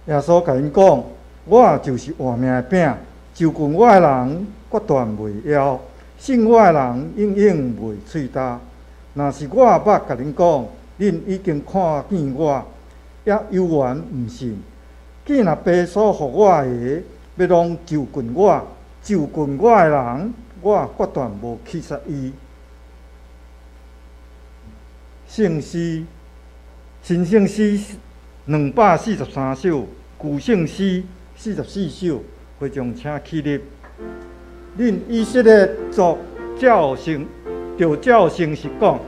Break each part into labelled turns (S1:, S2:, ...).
S1: 耶穌共𪜶講：我就是活命的餅，就近我的人決斷袂枵，信我的人永遠袂喙焦。若是我捌共恁講，恁已經看見我，猶猶原毋信。既若父所予我的，欲攏就近我，就近我的人，我決斷無棄殺伊。聖詩，新聖詩243首，舊聖詩44首，會眾請起立。恁以色列族照誠，著照誠實講。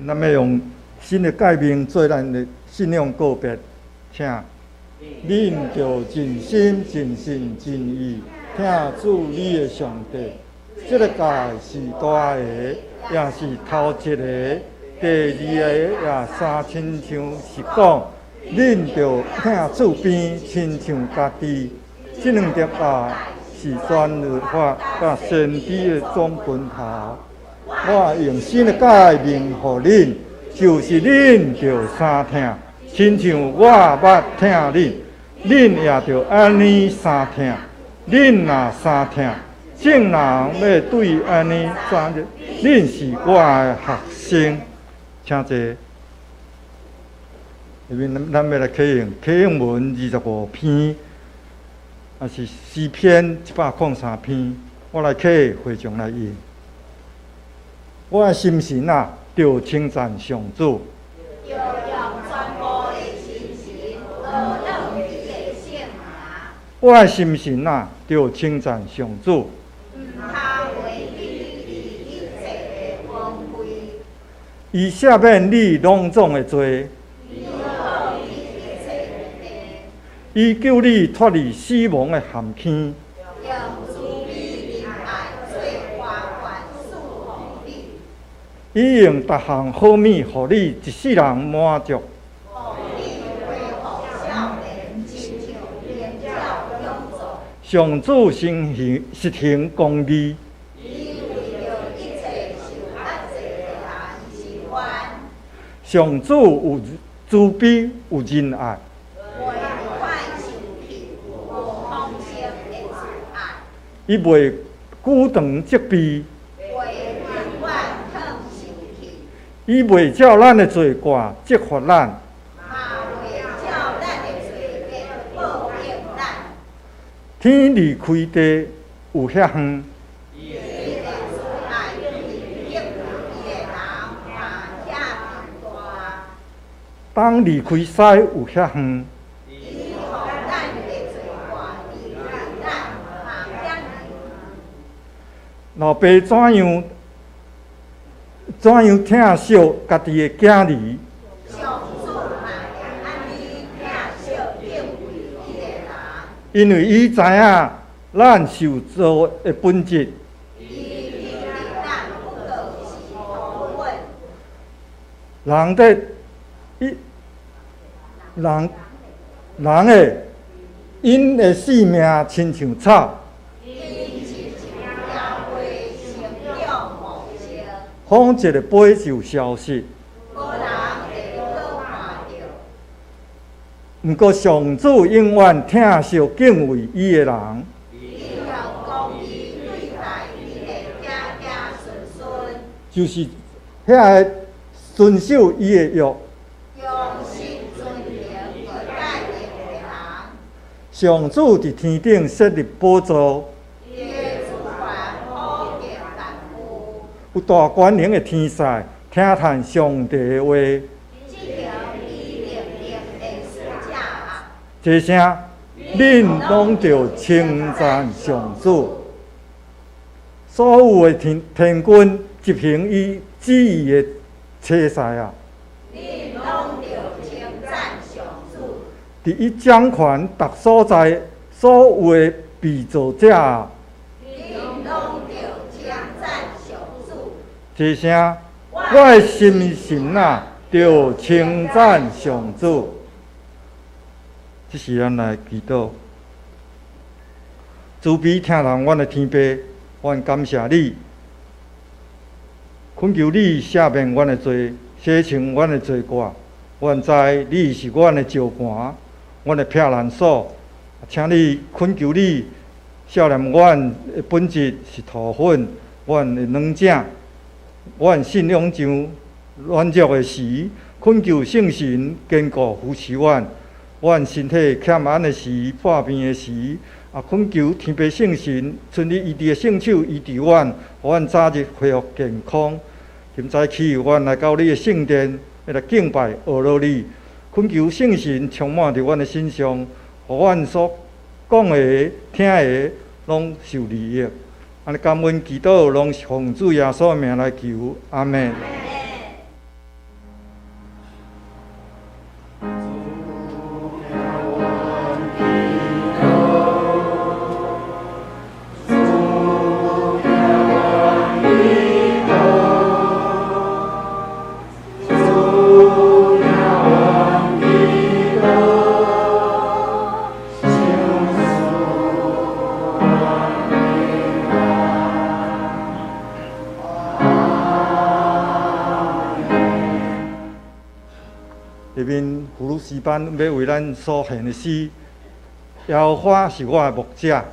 S1: 咱欲用新的誡命做咱的信仰告別，請恁著盡心、盡性、盡意疼主你的上帝。這个誡是大个，也是頭一个。第二个也相親像是講，恁著疼厝邊親像家己。這兩條誡是全律法佮先知的總根頭。我用新的誡命予恁，就是恁著相疼，親像我捌疼恁，恁也著按呢相疼。恁若相疼，眾人欲對按呢知影恁是我的學生。請坐。下面咱欲來啟用啟用文25篇，抑是詩篇103篇，我來啟，會眾來應。我的心神啊，著稱讚上主。
S2: 著用全部的心神，呵咾伊的聖名。
S1: 我的心神啊，著稱讚上主。
S2: 毋通袂記伊一切的恩惠。
S1: 伊赦免你攏總的罪。
S2: 醫好你一切的病。
S1: 伊救你脫離死亡的陷坑。
S2: 用慈悲仁愛做花冠賜予你。
S1: 伊用逐項好物予你一世人滿足。
S2: 予你恢復少年，親像鷹鳥勇壯。
S1: 上主實行實行公義。
S2: 伊為著一切受壓制的人伸冤。
S1: 上主有慈悲有仁愛。
S2: 袂永遠生氣，有豐盛的慈愛。
S1: 伊袂久長責備。
S2: 袂永遠藏生氣。
S1: 伊袂照咱的罪過責罰咱。
S2: 嘛袂照咱的罪孽報應咱。
S1: 天離開地有遐遠。
S2: 伊的慈愛對敬畏伊的人嘛遐大。
S1: 東離開西有遐遠。
S2: 伊予咱的罪過離開咱嘛遐遠。
S1: 老爸怎樣疼惜家己的囝兒？
S2: 上主嘛會按呢疼惜敬畏伊的人。
S1: 因為伊知影咱受造的本質。
S2: 伊認得咱不過是土粉。
S1: 人的伊人人的𪜶的性命親像草。
S2: 𪜶親像野花生長茂盛。
S1: 風一个飛就消失。
S2: 無人會閣看著。
S1: 毋過上主永遠疼惜敬畏伊的人。
S2: 伊用公義對待伊的子子孫孫。
S1: 就是遐个遵守伊的約。
S2: 忠心遵行伊誡命的人。
S1: 上主佇天頂設立寶座。
S2: 伊的主權普及萬有。
S1: 有大權能的天使聽嘆上帝的話。
S2: 執行伊命令的使者啊！
S1: 這聲，恁攏著稱讚上主。所有的天軍執行伊旨意的差使啊！
S2: 恁攏著稱讚上主。
S1: 佇伊掌權逐所在所有的被造者啊！
S2: 恁攏著稱讚上主。
S1: 這聲，我的心神啊，著稱讚上主。這時咱來祈禱，慈悲疼人阮的天父，阮感謝你，懇求你赦免阮的罪，洗清阮的罪過。阮知你是阮的石磐，阮的避難所，請你懇求你赦免阮的本質是土粉，阮的軟正，阮信仰上軟弱的時，懇求聖神堅固扶持阮。阮身體欠安的時，破病的時，啊，懇求天父聖神，伸你醫治的聖手醫治阮，予阮早日恢復健康。今早起，阮來到你的聖殿，欲來敬拜阿羅你，懇求聖神充滿佇阮的身上，予阮所講的、聽的，攏受利益。按呢感恩祈禱，攏是奉主耶穌的名來求，阿們。下面葫蘆詩班欲為咱所獻的詩，耶和華是我的牧者。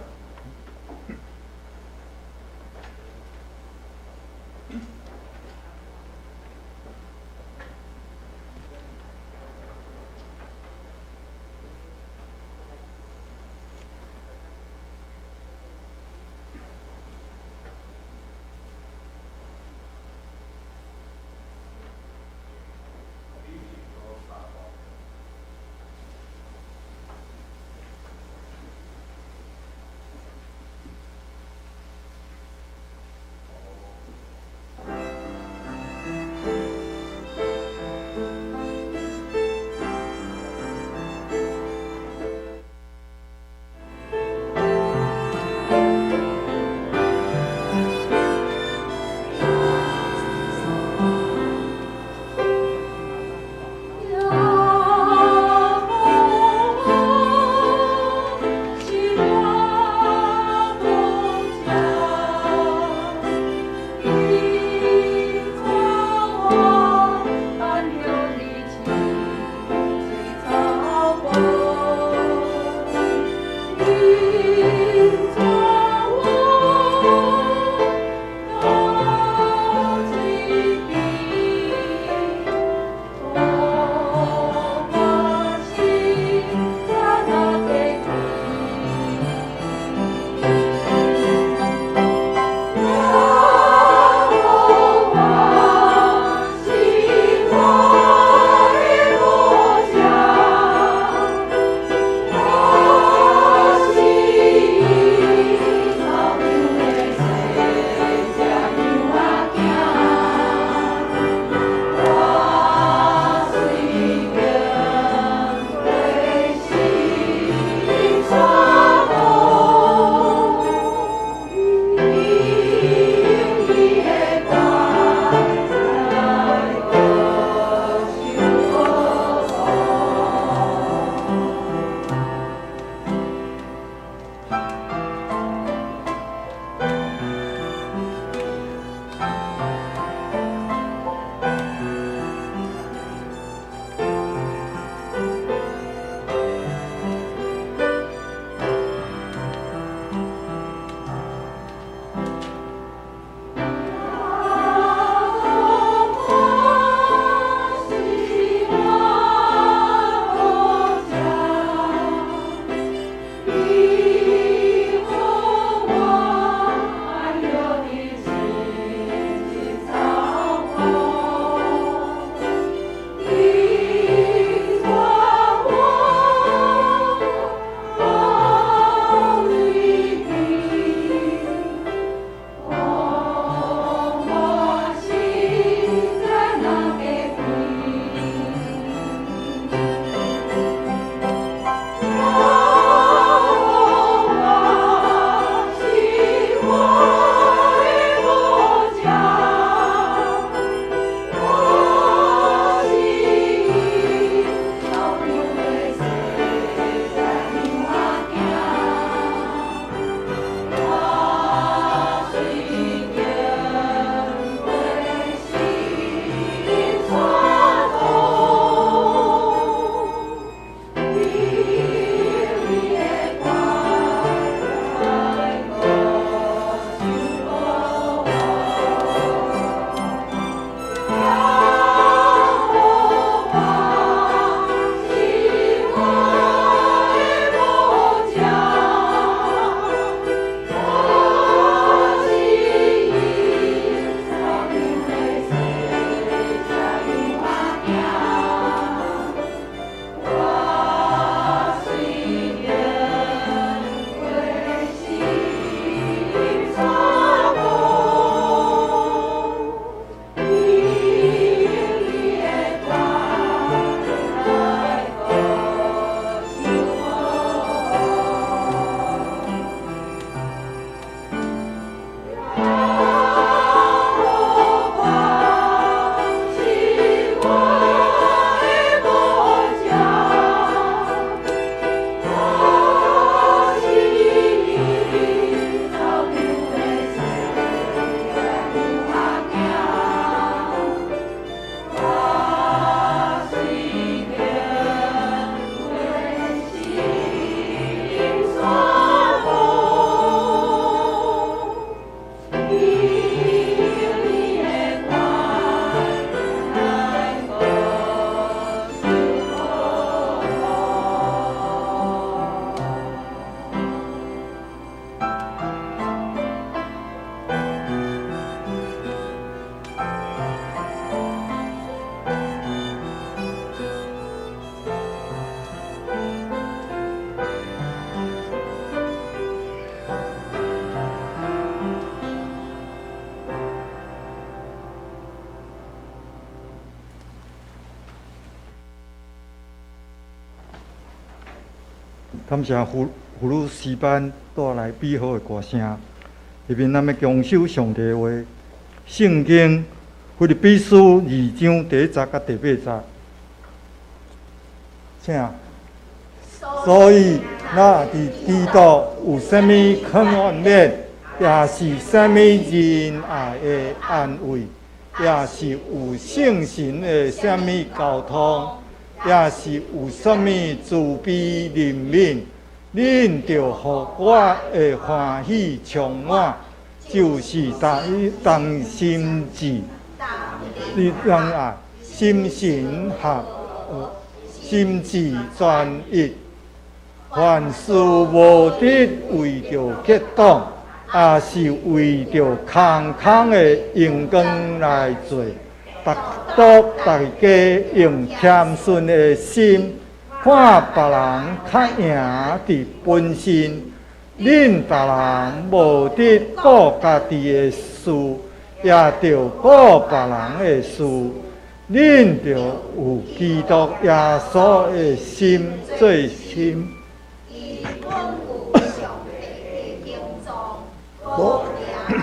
S1: 感謝福福魯詩班帶來美好的歌聲。下面咱欲共守上帝話，聖經腓立比書二章第一節佮第八節，請。所以，若佇基督有啥物勸勉，抑是啥物仁愛的安慰，抑是有聖神的啥物交通，抑是有啥物慈悲憐憫，恁著予我的歡喜充滿，就是同同心志、仁愛、心神合、心志專一。凡事無得為著結黨，抑是為著空空的榮光來做，獨獨大家用謙遜的心，看別人較贏佇本身。恁逐人無得顧家己的事，也著顧別人的事。恁著有基督耶穌的心做心。
S2: 伊本有上帝的形狀，無掠佮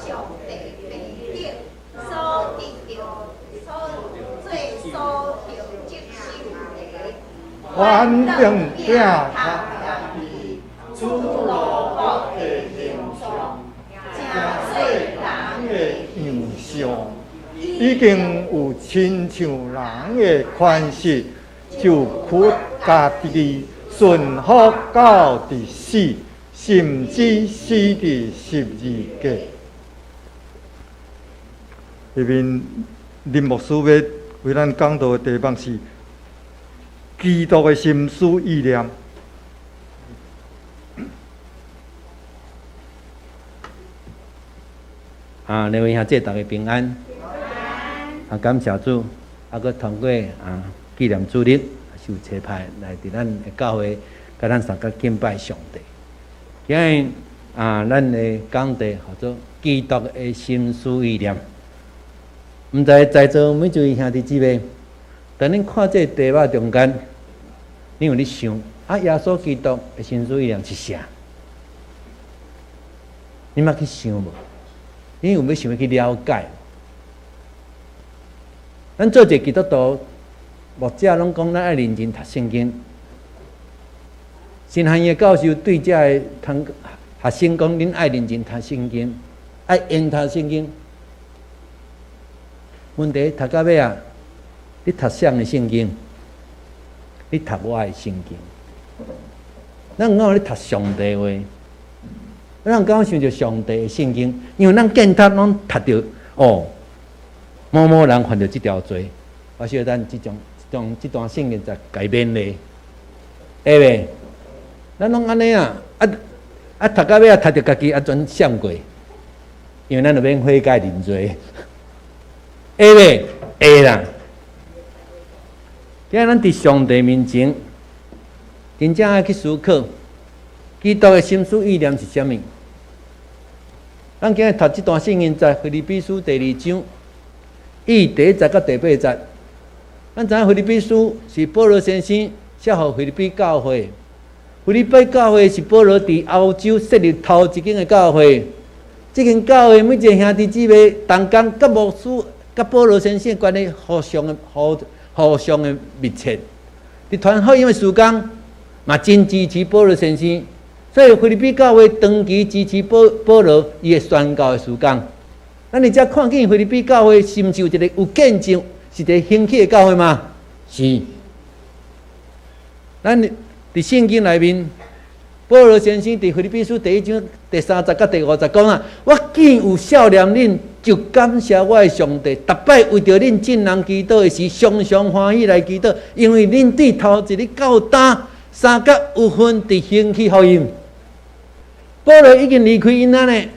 S2: 上帝平等，所得著所做所著職守的，
S1: 反轉摒脫家己，主奴僕的形象，成做人的樣相，已經有親像人的款式，就屈家己，順服到佇死，甚至死佇十字架。下面林牧師欲為咱講道的題目是基督的心思意念。
S3: 啊，兩位兄弟，大家平安。啊，感謝主，啊，閣通過啊紀念主日，受差派來佇咱的教會，佮咱相共敬拜上帝。今日啊，咱的講題號做基督的心思意念。毋知在座每一位兄弟姊妹，當恁看這個題目中間，恁有咧想啊？耶穌基督的心思意念是啥？恁捌去想無？恁有欲想欲去了解？咱做一個基督徒，牧者攏講咱愛認真讀聖經。神學院的教授對遮个同學生講：恁愛認真讀聖經，愛研讀聖經。問題讀到尾啊，你讀誰的聖經？你讀我的聖經？咱毋敢有咧讀上帝話，咱毋敢想著上帝的聖經，因為咱見讀攏讀著哦，某某人犯著這條罪，我小等這種、這種、這段聖經就改變咧，會袂？咱攏按呢啊，啊啊讀到尾啊，讀著家己啊全閃過，因為咱就免悔改認罪，會袂？會啦。今日咱佇上帝面前，真正愛去思考，基督的心思意念是啥物？咱今日讀這段聖經，在腓立比書第二章，伊第一節佮第八節。咱知影腓立比書是保羅先生寫予腓立比教會。腓立比教會是保羅佇歐洲設立頭一間的教會。這間教會每一个兄弟姊妹同工佮牧師佮保羅先生的關係互相的互互相的密切。佇傳福音的事工嘛真支持保羅先生，所以腓立比教會長期支持保保羅伊的宣教的事工。咱佇遮看見腓立比教會是毋是有一个有見證，是一个興起的教會嗎？是。咱佇聖經內面，保羅先生佇腓立比書第一章第三節佮第五節講啊：我見有少年恁，就感謝我的上帝，逐擺為著恁眾人祈禱的時，常常歡喜來祈禱，因為恁對頭一日到今，相佮有份佇興起福音。保羅已經離開𪜶啊呢，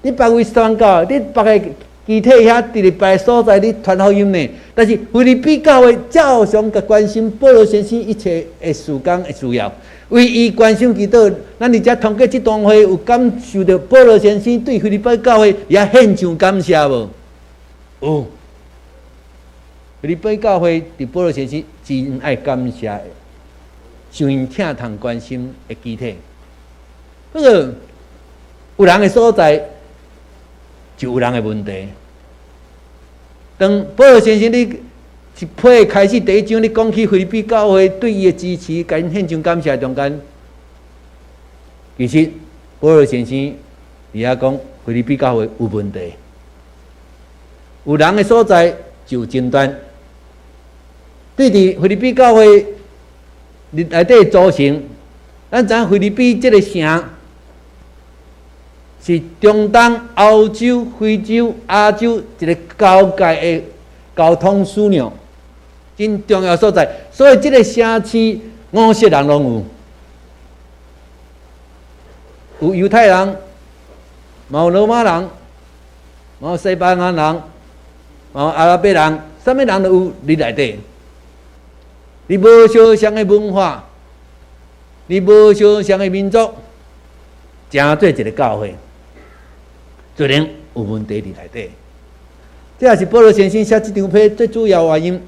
S3: 佇別位宣教，佇別个肢體遐，佇咧別个所在咧傳福音呢。但是腓立比教會照常共關心保羅先生一切的事工的需要，為伊關心祈禱。咱佇遮通過這段話，有感受著保羅先生對腓立比教會也獻上感謝無？有。腓立比教會對保羅先生真愛感謝的。受𪜶疼痛關心的肢體。不過有人的所在，就有人的問題。當保羅先生你一批開始第一章，你講起腓立比教會對伊的支持，共𪜶獻上感謝中間，其實保羅先生佇遐講腓立比教會有問題，有人的所在就有爭端。對佇腓立比教會內底組成，咱知影腓立比這个城是中東、歐洲、非洲、亞洲一个交界的交通樞紐，真重要所在。所以這个城市五色人攏有，有猶太人，嘛有羅馬人，嘛有西班牙人，嘛有阿拉伯人，啥物人都有佇內底。你無相像的文化，你無相像的民族，成做一个教會，自然有問題佇內底。這也是保羅先生寫這張批最主要原因。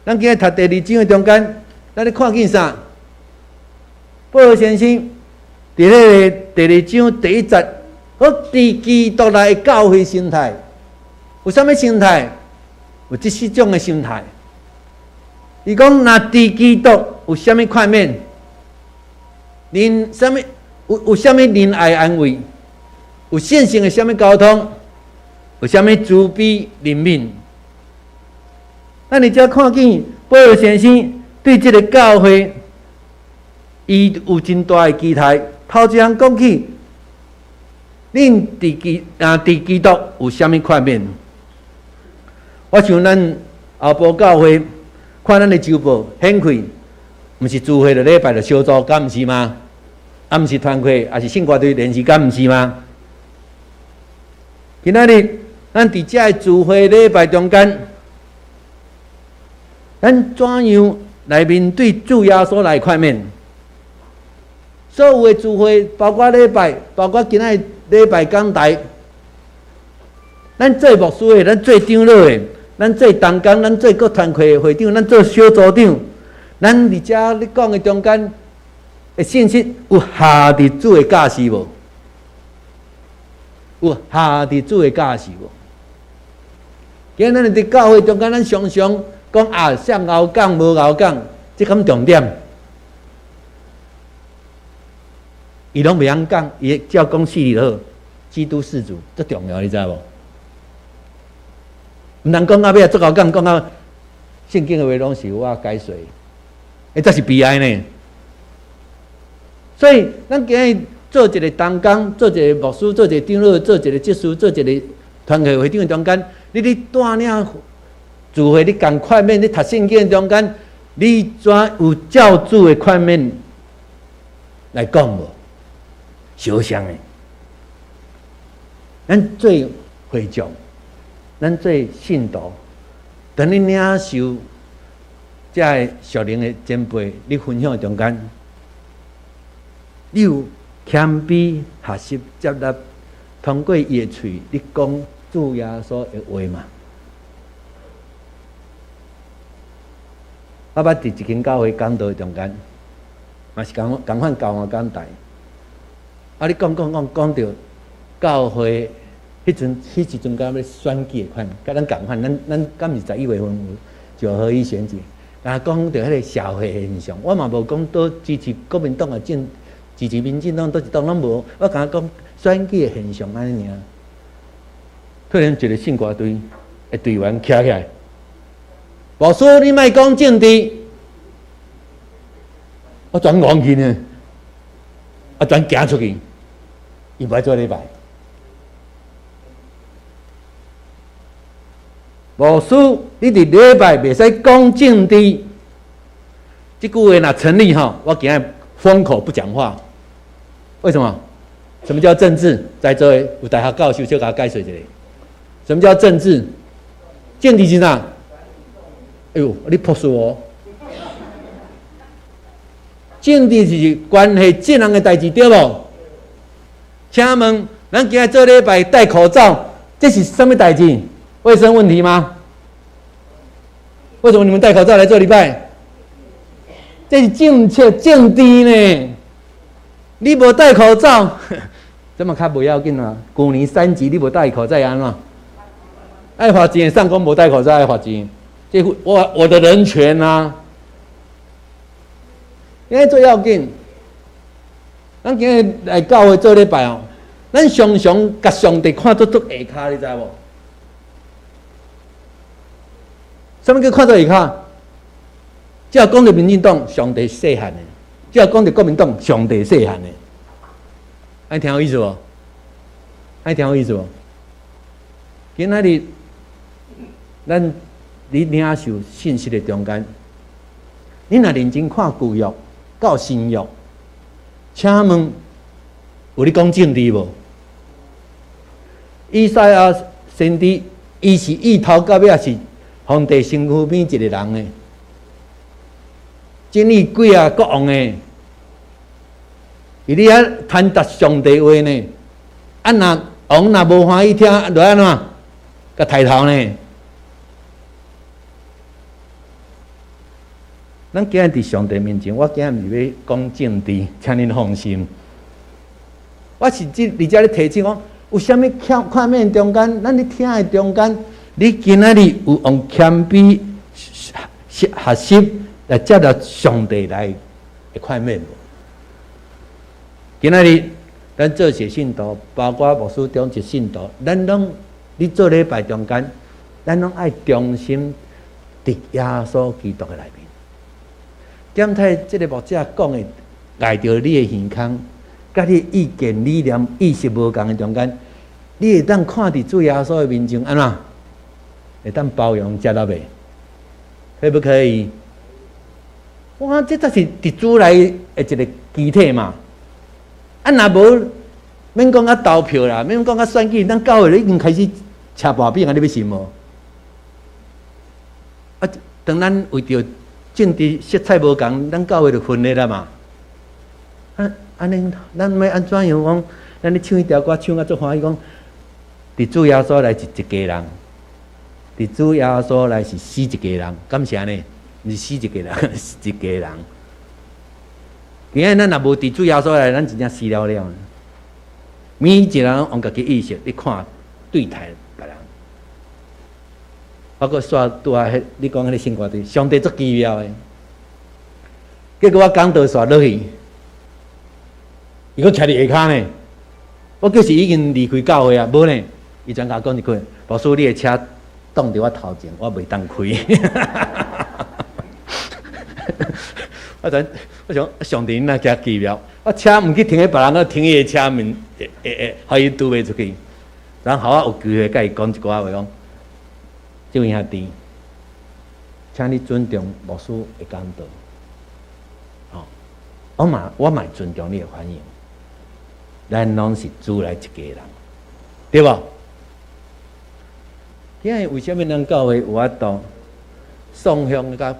S3: 咱今日讀第二章的中間，咱咧看見啥？保羅先生佇彼个第二章第一節，講佇基督內的教會心態，有啥物心態？有這四種的心態。伊講若佇基督有啥物勸勉？恁啥物有啥物仁愛安慰？有聖神的啥物交通？有啥物慈悲憐憫？咱佇遮看見保羅先生對這个教會，伊有真大的期待。頭一項講起，恁佇基督有啥物勸勉？我想咱後埔教會看咱的週報顯開，毋是聚會就禮拜就小組，敢毋是嗎？啊，毋是團契，也是聖歌隊練習，敢毋是嗎？今仔日咱佇遮个聚會禮拜中間，咱怎樣來面對主耶穌來勸勉？所有的聚會，包括禮拜，包括今仔日禮拜講台，咱做牧師的，咱做長老的，咱做同工，咱做各團契的會長，咱做小組長，咱佇遮咧講的中間的信息，有合佇主的教示無？有合佇主的教示無？今日咱佇教會中間，咱常常講啊，啥𠢕講無𠢕講，這敢重點？伊攏袂曉講，伊照講四字就好。基督是主，足重要，你知無？毋通講到尾啊，足𠢕講，講到聖經的話攏是我解說，欸，這是悲哀呢。所以，咱今日做一个同工，做一个牧師，做一個長老，做一個執事，做一個團契會長的中間，你佇帶領聚會，你共勸勉，你讀聖經的中間，你怎有照主的勸勉來講無？相像的，咱做會眾，咱做信徒，當你領受這个屬靈的前輩，你分享的中間，你有謙卑學習接納，通過伊的喙，你講主耶穌的話嗎？我捌佇一間教會講道的中間，嘛是仝仝款教我講台。啊！你講講講講著教會彼陣，彼時陣敢欲選舉的款，佮咱仝款，咱咱敢毋是11月份有九合一選舉？啊，講著彼个社會現象，我嘛無講佗支持國民黨啊，政支持民進黨，佗一黨攏無。我敢若講選舉的現象按呢爾。突然一个聖歌隊的隊員徛起來，牧師，你莫講政治，我全戇去呢。啊，全行出去，伊無愛做禮拜。牧師，你佇禮拜袂使講政治。這句話若成立吼，我今日封口不講話。為什麼？什麼叫政治？在座的有大學教授，小共我解說一下。什麼叫政治？政治是啥？哎喲，你樸素哦。政治是關係眾人的代誌，對無？請問，咱今日做禮拜戴口罩，這是啥物代誌？衛生問題嗎？為什麼你們戴口罩來做禮拜？這是政策政治呢。你無戴口罩，這嘛較無要緊啊。舊年三級你無戴口罩按怎？愛罰錢，上工無戴口罩愛罰錢，這我的人權啊！因為最要緊，咱今日來教會做禮拜哦，咱常常共上帝看做足下跤，你知無？啥物叫看做下跤？只要講著民進黨，上帝細漢的；只要講著國民黨，上帝細漢的。按聽有意思無？按聽有意思無？今仔日咱佇領受信息的中間，你若認真看舊約到新約，請問有咧講政治無？以賽亞先知，伊是伊頭到尾是皇帝身軀邊一個人呢，經歷幾啊國王的，伊咧遐傳達上帝話呢。啊，若王若無歡喜聽，就按怎？共刣頭呢？咱今日佇上帝面前，我今日毋是欲講政治，請恁放心。我是這佇遮咧提醒講，有啥物看看面中間，咱咧聽的中間，你今仔日有用謙卑學習來接納上帝來的寬免無？今仔日咱做些信徒，包括牧師長一信徒，咱攏咧做禮拜中間，咱攏愛忠心佇耶穌基督的內面。檢討這个牧者講的，礙著你的耳孔，佮你意見、理念、意識無仝的中間，你會當看佇主耶穌的面前按怎？會當包容接納袂？可不可以？哇，這才是佇主內的一个基體嘛。啊，若無免講啊投票啦，免講啊選舉，咱教會已經開始車大餅啊，你欲信無？啊，當咱為著政治色彩無仝，咱教會就分裂啦嘛。啊，按呢，咱欲按怎樣講？咱咧唱彼條歌，唱甲足歡喜，講佇主耶穌內是一家人，佇主耶穌內是死一家人，敢是按呢？毋是死一家人，是一家人。今仔咱若無佇主耶穌內，咱真正死了了。每一個人用家己意識，咧看對待別人。包括煞拄仔彼，你講彼个聖歌隊，上帝足奇妙的。結果我講道煞落去，伊閣徛佇下跤呢。我就是已經離開教會啊，無呢。伊轉共我講一句：牧師，你的車擋佇我頭前，我袂當開。我想，我想上帝若遮奇妙，我車毋去停佇別人，閣停伊的車門，會會會，予伊拄袂出去。然後我有機會共伊講一寡話，講，這位兄弟，請你尊重牧師的講道。吼，我嘛我嘛會尊重你的反應。咱攏是主內一家人，對無？今日為啥物咱教會有法度雙向佮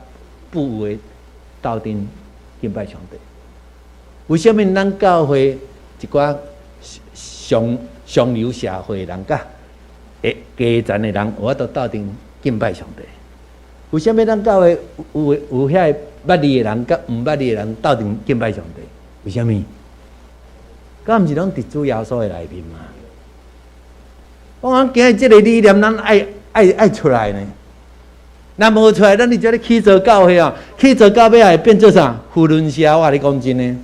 S3: 富有的鬥陣敬拜上帝？為啥物咱教會一寡上上流社會的人佮低層的人有法度鬥陣敬拜上帝？為啥物咱教會有有遐个捌字的人佮毋捌字的人鬥陣敬拜上帝？為啥物？敢毋是攏佇主耶穌的內面嗎？我講今日這个理念，咱愛愛愛出來呢。若無出來，咱佇遮咧起做教會啊，起做到尾會變做啥？扶輪社，我共你講真的。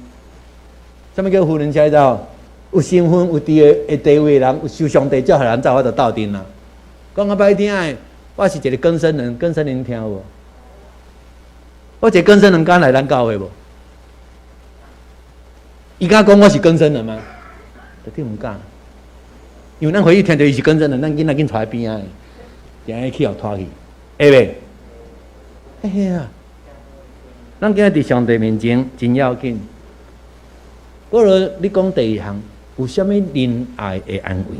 S3: 啥物叫扶輪社？你知無？有身份、有地位、的地位的人，有受上帝祝福的人，才有法度鬥陣啊。講較歹聽的，我是一个更生人，更生人聽有無？我一个更生人敢來咱教會無？伊敢講我是更生人嗎？絕對毋敢。因為咱回去聽著伊是更生人，咱囡仔緊跙佇邊仔，定下去予拖去，會袂？嘿嘿啊！咱今日佇上帝面前真要緊。過落你講第二項，有啥物仁愛的安慰？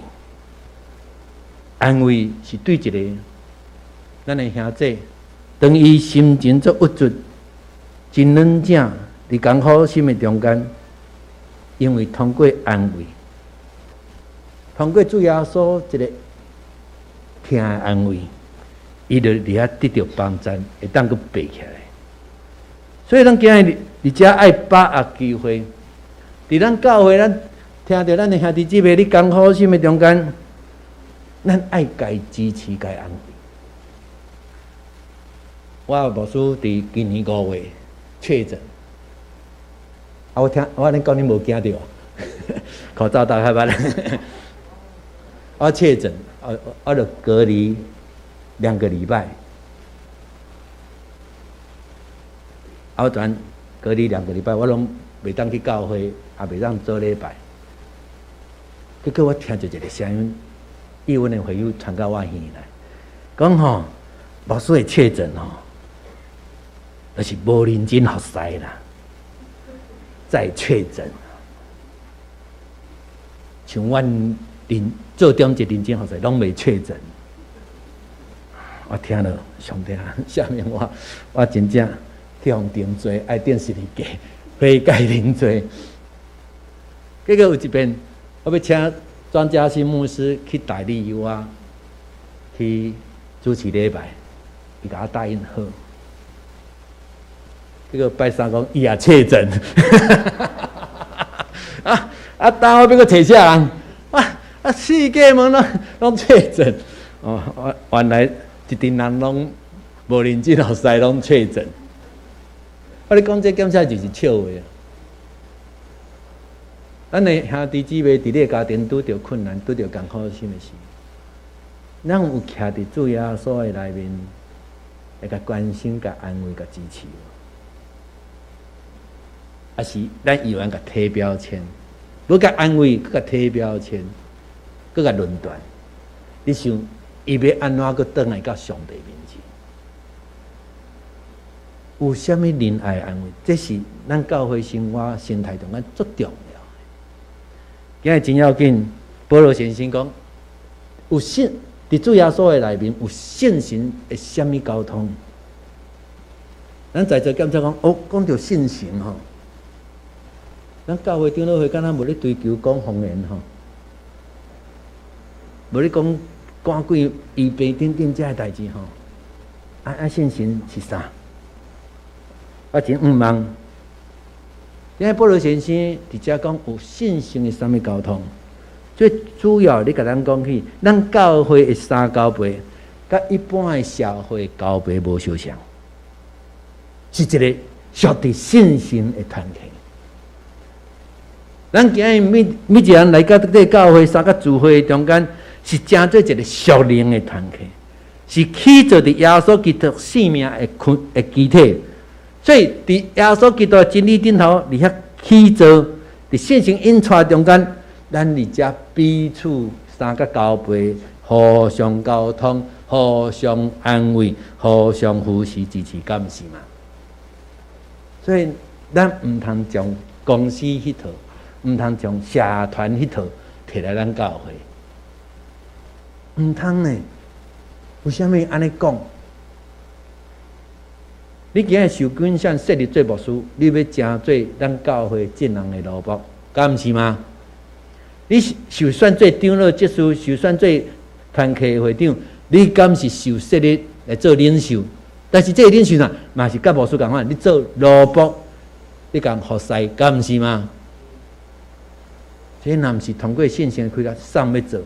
S3: 安慰是對一个咱的兄弟，當伊心情足鬱卒、真軟正，佇艱苦心的中間，因為通過安慰，通過主耶穌一个疼的安慰，伊就佇遐得著幫贊，會當閣爬起來。所以咱今日佇遮愛把握機會，佇咱教會，咱聽著咱的兄弟姊妹咧艱苦心的中間，咱愛共支持、共安慰。我牧師佇今年5月確診，啊，我聽我按呢講你無驚著啊？口罩戴較捌。我確診，我就隔離2個禮拜。啊，我轉隔離兩個禮拜，我攏袂當去教會，也袂當做禮拜。結果我聽著一個聲音，伊阮的會友傳到我耳來，講吼，牧師會確診吼，就是無認真服侍啦，再確診。像阮認做中一認真服侍，攏袂確診。我聽了，上帝啊，下面我真正去予定罪，愛釘十字架，悔改認罪。結果有一遍，我欲請莊家新牧師去代理我去主持禮拜，伊共我答應好。結果拜三講伊也確診，啊啊！當我欲閣揣啥人？啊啊！四界門攏確診，哦，我原來一陣人攏無認真服侍，攏確診。我咧講這檢查就是笑話啊！咱的兄弟姊妹佇你的家庭拄著困難、拄著艱苦心的時，咱有徛佇主耶穌的內面，會共關心、共安慰、共支持無？抑是咱猶原共貼標籤，無共安慰，閣共貼標籤，閣共論斷？你想，伊欲按怎閣轉來到上帝面前？有啥物仁愛安慰？這是咱教會生活生態中間足重要的。今日真要緊，保羅先生講，有聖佇主耶穌的內面有聖神的啥物交通？咱在座檢查講，哦，講著聖神吼，咱教會長老會敢若無咧追求講方言吼，無咧講趕鬼醫病等等這个代誌吼。啊啊，聖神是啥？我真毋問。今日保羅先生佇遮講有聖神的啥物交通？最主要你共咱講起，咱教會的三交陪，佮一般的社會交陪無相像，是一個屬佇聖神的團體。咱今日每每一個人來到這個教會三個聚會中間，是成做一個屬靈的團體，是起造佇耶穌基督性命的躯的基體。所以，佇耶穌基督的真理頂頭，佇遐起造，佇聖神引帶中間，咱佇遮彼此三個交陪，互相交通，互相安慰，互相扶持支持，敢毋是嘛？所以，咱毋通將公司彼套，毋通將社團彼套提來咱教會，毋通呢？為啥物按呢講？你今日受揀選設立做牧師，你欲成做咱教會眾人的奴僕，敢毋是嗎？你受選做長老執事，受選做團契會長，你敢是受設立來做領袖？但是這個領袖呢，嘛是佮牧師仝款，你做奴僕，你共服侍，敢毋是嗎？這若毋是通過聖神的開發，啥欲做？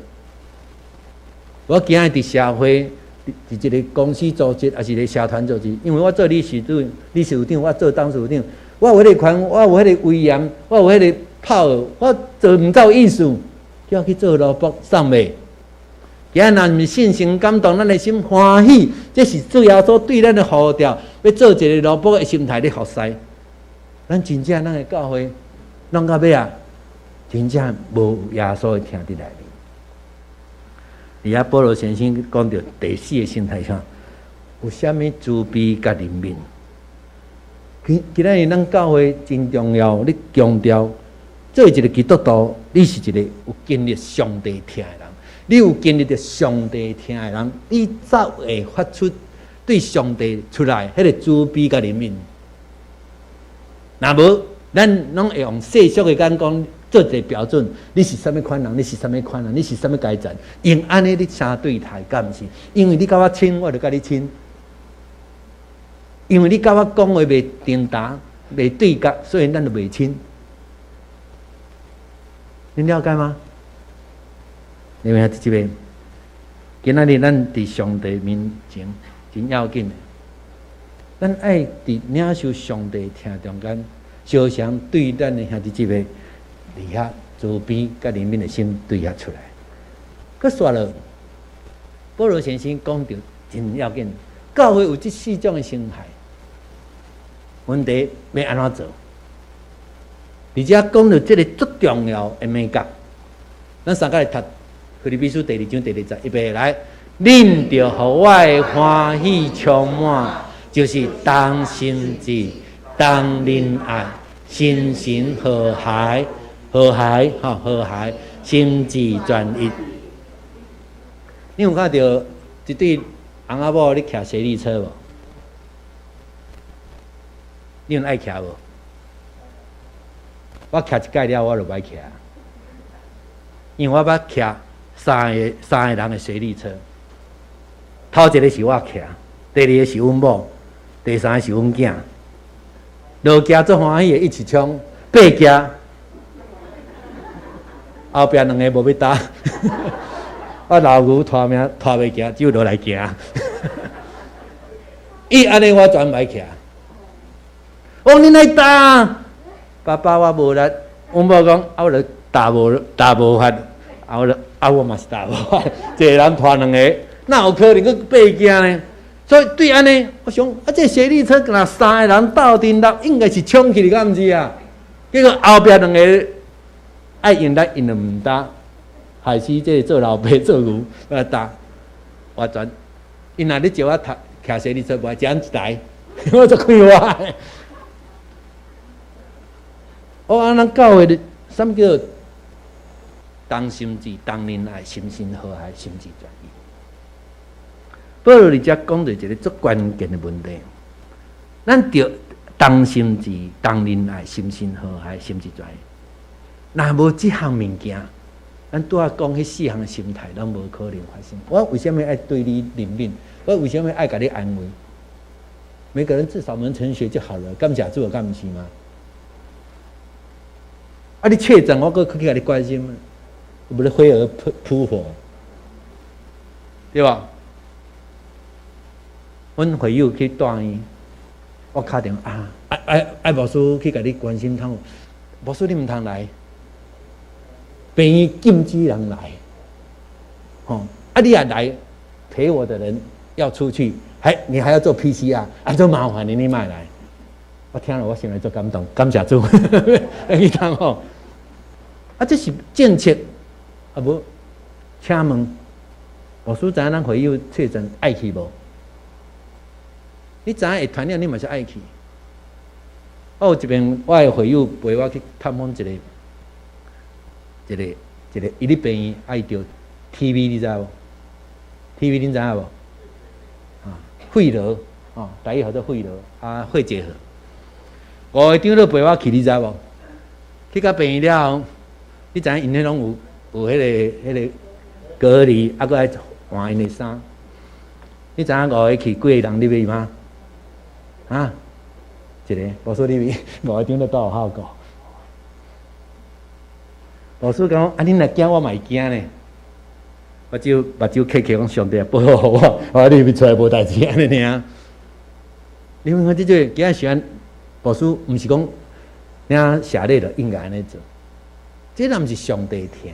S3: 我今日佇社會，佇一個公司組織，抑是一個社團組織，因為我做理事長、理事長，我做董事長，我有彼個權，我有彼個威嚴，我有彼個 power，我做毋夠意思，叫我去做奴僕，送袂？今日若毋是聖神感動咱的心歡喜，這是主耶穌對咱的呼召，欲做一個奴僕的心態咧服侍。咱真正咱的教會弄到尾啊，真正無耶穌的疼佇內面。佇遐保羅先生講著第四個心態上，有啥物慈悲佮憐憫？今今仔日咱教會真重要，你強調做一個基督徒，你是一個有經歷上帝疼的人。你有經歷著上帝疼的人，你才會發出對上帝出來彼個慈悲佮憐憫。若無，咱攏會用世俗的眼光做一個標準，你是啥物款人？你是啥物款人？你是啥物階層？用按呢你相對待，敢毋是？因為你佮我親，我就佮你親。因為你佮我講話袂定答，袂對角，所以咱就袂親。你了解嗎？你明這邊，今仔日咱佇上帝面前真要緊的，咱愛佇領受上帝疼中間，相常對咱的兄弟姊妹，佇遐慈悲佮憐憫的心對遐出來。閣煞落，保羅先生講著真要緊，教會有這四種的生態，問題欲按怎做？而且講著這个足重要的眉角，咱三個來讀腓立比書第二章第二節，預備來，恁著予我的歡喜充滿，就是同心志、同仁愛、心神和諧、和諧吼和諧，心志專一。你有看著一對翁仔某咧騎協力車無？你有愛騎無？我騎一擺了，我就無愛騎，因為我捌騎三個人的協力車，頭一個是我騎，第二個是阮某，第三個是阮囝。落騎足歡喜的，一起衝，爬騎，後壁兩个無欲搭，我老牛拖命拖袂行，只有落來行。伊按呢，我全無愛騎。我講你來搭？爸爸我無力，阮某講啊，我著踏無踏無法，啊我著啊我嘛是踏無法，一个人拖兩个，哪有可能閣爬行呢？所以對按呢，我想啊，這協力車若三个人鬥陣力，應該是衝起去，敢毋是啊？結果後壁兩个愛用力，𪜶就毋搭，害死這个做老爸做牛來搭，我全，𪜶若咧招我讀騎協力車，無愛一人一台，我足快活。我按咱教會的，啥物叫同心志、同仁愛、心神和諧、心志專一。保羅佇遮講著一个足關鍵的問題，咱著同心志、同仁愛、心神和諧、心志專一。若無這項物件，咱拄仔講彼四項的心態，攏無可能發生。我為啥物愛對你憐憫？我為啥物愛共你安慰？每個人至少門成學就好了，感謝主，敢毋是嗎？啊！你確診，我閣去共你關心，無咧飛蛾撲撲火，對吧？阮會友去住院，我敲電話啊，愛愛愛牧師去共你關心通，牧師你毋通來，病院禁止人來，吼！啊，你若來陪我的人要出去，還你還要做 PCR，啊，足麻煩的，你莫來。我聽了，我心內足感動，感謝主，去通吼。啊，這是政策，啊無？請問，牧師知影咱會友確診愛去無？你知影會傳染，你嘛是愛去。我有一遍，我的會友陪我去探訪一個，一個，一個，伊佇病院愛著 TB，你知無？TB 恁知影無？啊，肺癆，哦，台語號做肺癆，啊，肺結核。五個長老陪我去，你知無？去到病院了後，你知影𪜶彼攏有有彼个隔離，啊，閣愛換𪜶的衫。你知影五个去幾个人入去嗎？啊，一個，無說入去，五個長老都有效果。老師講，啊，恁若驚，我嘛會驚呢。目睭目睭瞌瞌講，上帝保護我，我入去出來無代誌按呢爾。你看這個今仔時間，牧師毋是講領謝禮就應該按呢做，這若毋是上帝疼，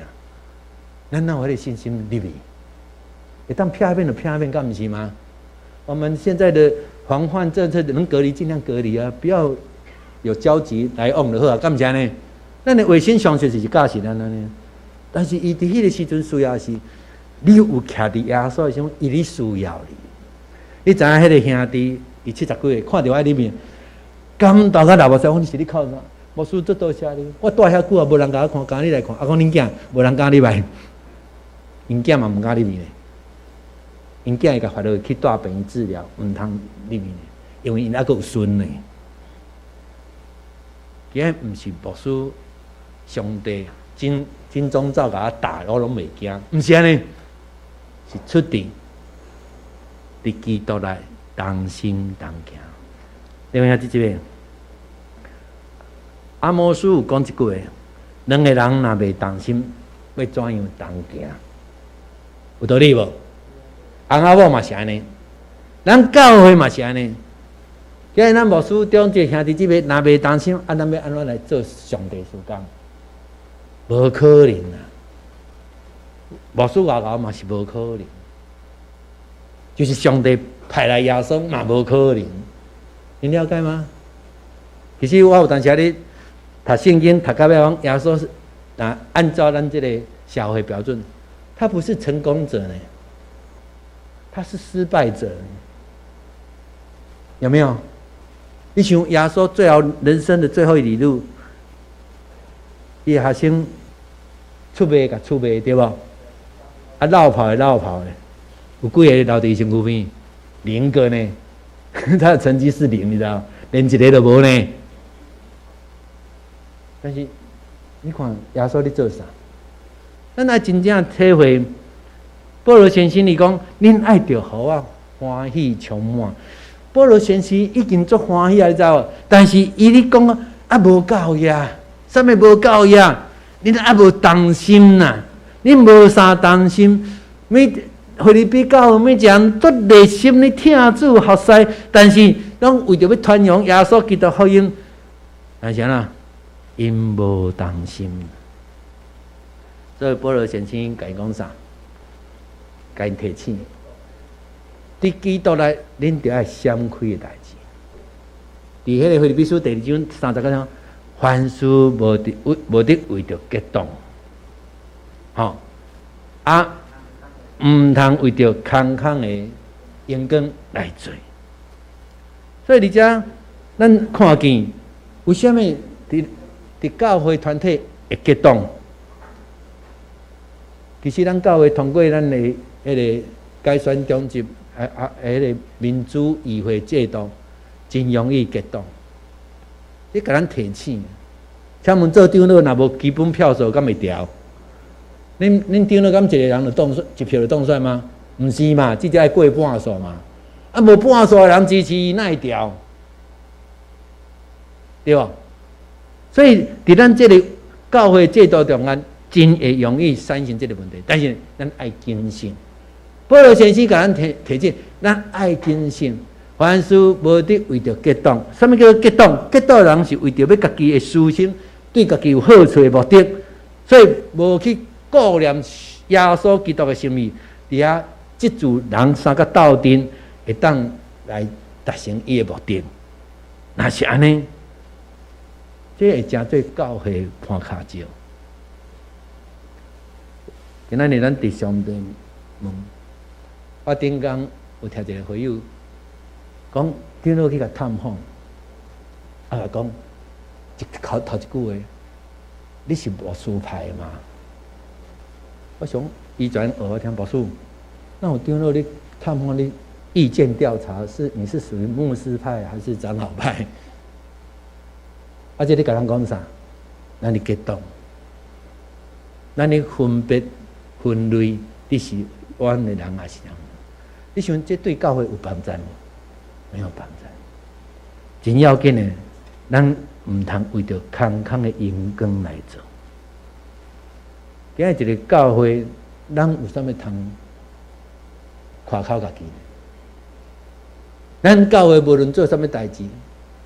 S3: 咱哪有彼个信心入去？會當避免就避免，敢毋是嗎？我們現在的防範政策能隔離盡量隔離啊，不要有交集來往就好啊，敢毋是按呢？咱的衛生常識是教是咱按呢，但是伊佇彼个時陣需要是，你有徛佇耶穌的時陣，伊咧需要你。你知影彼个兄弟，伊七十幾歲，看著我裡面，感動甲流目屎，我講你是咧哭啥？牧師足多謝你，我蹛遐久啊，無人共我看，今日來看。啊，講恁囝無人敢入來，𪜶囝嘛毋敢入去呢。𪜶囝會共發落去大病院治療，毋通入去呢，因為𪜶猶閣有孫呢。今日毋是牧師，上帝真真宗走共我打，我攏袂驚，毋是按呢，是出佇佇基督內同心同行。另外這一個，阿摩司有講一句話：兩个人若袂同心，欲怎樣同行？有道理無？翁仔某嘛是按呢，咱教會嘛是按呢。今日咱牧師長這兄弟姊妹若袂同心，啊，咱欲按怎來做上帝事工？無可能啊！牧師外頭嘛是無可能，就是上帝派來耶穌嘛無可能，你了解嗎？其實我有當時咧讀聖經讀到尾講，耶穌是啊，按照咱這個社會標準，他不是成功者呢，他是失敗者，有沒有？你想耶穌最後人生的最後一里路，伊學生出賣共出賣對無？啊，落跑的落跑的，有幾个留佇身軀邊？零個呢？他的成績是零，你知道？連一个都無呢。但是你看耶穌咧做啥？咱愛真正體會保羅先生伊講，恁愛著予我歡喜充滿。保羅先生已經足歡喜啊，你知無？但是伊咧講啊，無夠呀，啥物無夠呀？恁猶無同心呐，恁無啥同心，每腓立比教會每一個人都熱心咧疼主服侍，但是攏為著欲傳揚耶穌基督福音，但是按怎？𪜶無同心，所以保羅先生共𪜶講啥？共𪜶提醒，佇基督內，恁著愛閃開的代誌。佇彼个腓立比書第二章三十節講，凡事無得為著結黨，吼啊，毋通為著空空的榮光來做。所以佇遮，咱看見為啥物佇教會團體會結黨？其實咱教會通過咱的彼个改選長執，啊啊，彼个民主議會制度，真容易結黨。你共咱提醒，請問做長老若無基本票數，敢會牢？恁長老敢一个人就當選，一票就當選嗎？毋是嘛，至少愛過半數嘛。啊，無半數的人支持伊，哪會牢？對無？所以，佇咱這个教會制度中間，真會容易產生這个問題。但是，咱愛謹慎。保羅先生共咱提醒，咱愛謹慎，凡事無得為著結黨。啥物叫做結黨？結黨人是為著欲家己的私心，對家己有好處的目的，所以無去顧念耶穌基督的心意，佇遐藉助人相佮鬥陣，會當來達成伊的目的。若是按呢，這會成做教會絆跤石。今仔日咱佇上帝問，我頂工有聽一個會友講，長老去共探訪，啊，講一口頭一句話，你是牧師派的嗎？我想伊昨昏學我聽牧師，那有長老你探訪你意見調查是你是屬於牧師派還是長老派？啊！這你共人講啥？咱咧結黨，咱咧分別分類，你是阮的人還是人？你想這對教會有幫助無？沒有幫助。真要緊的，咱毋通為著空空的榮光來做。今日一個教會，咱有啥物通誇口家己？咱教會無論做啥物代誌，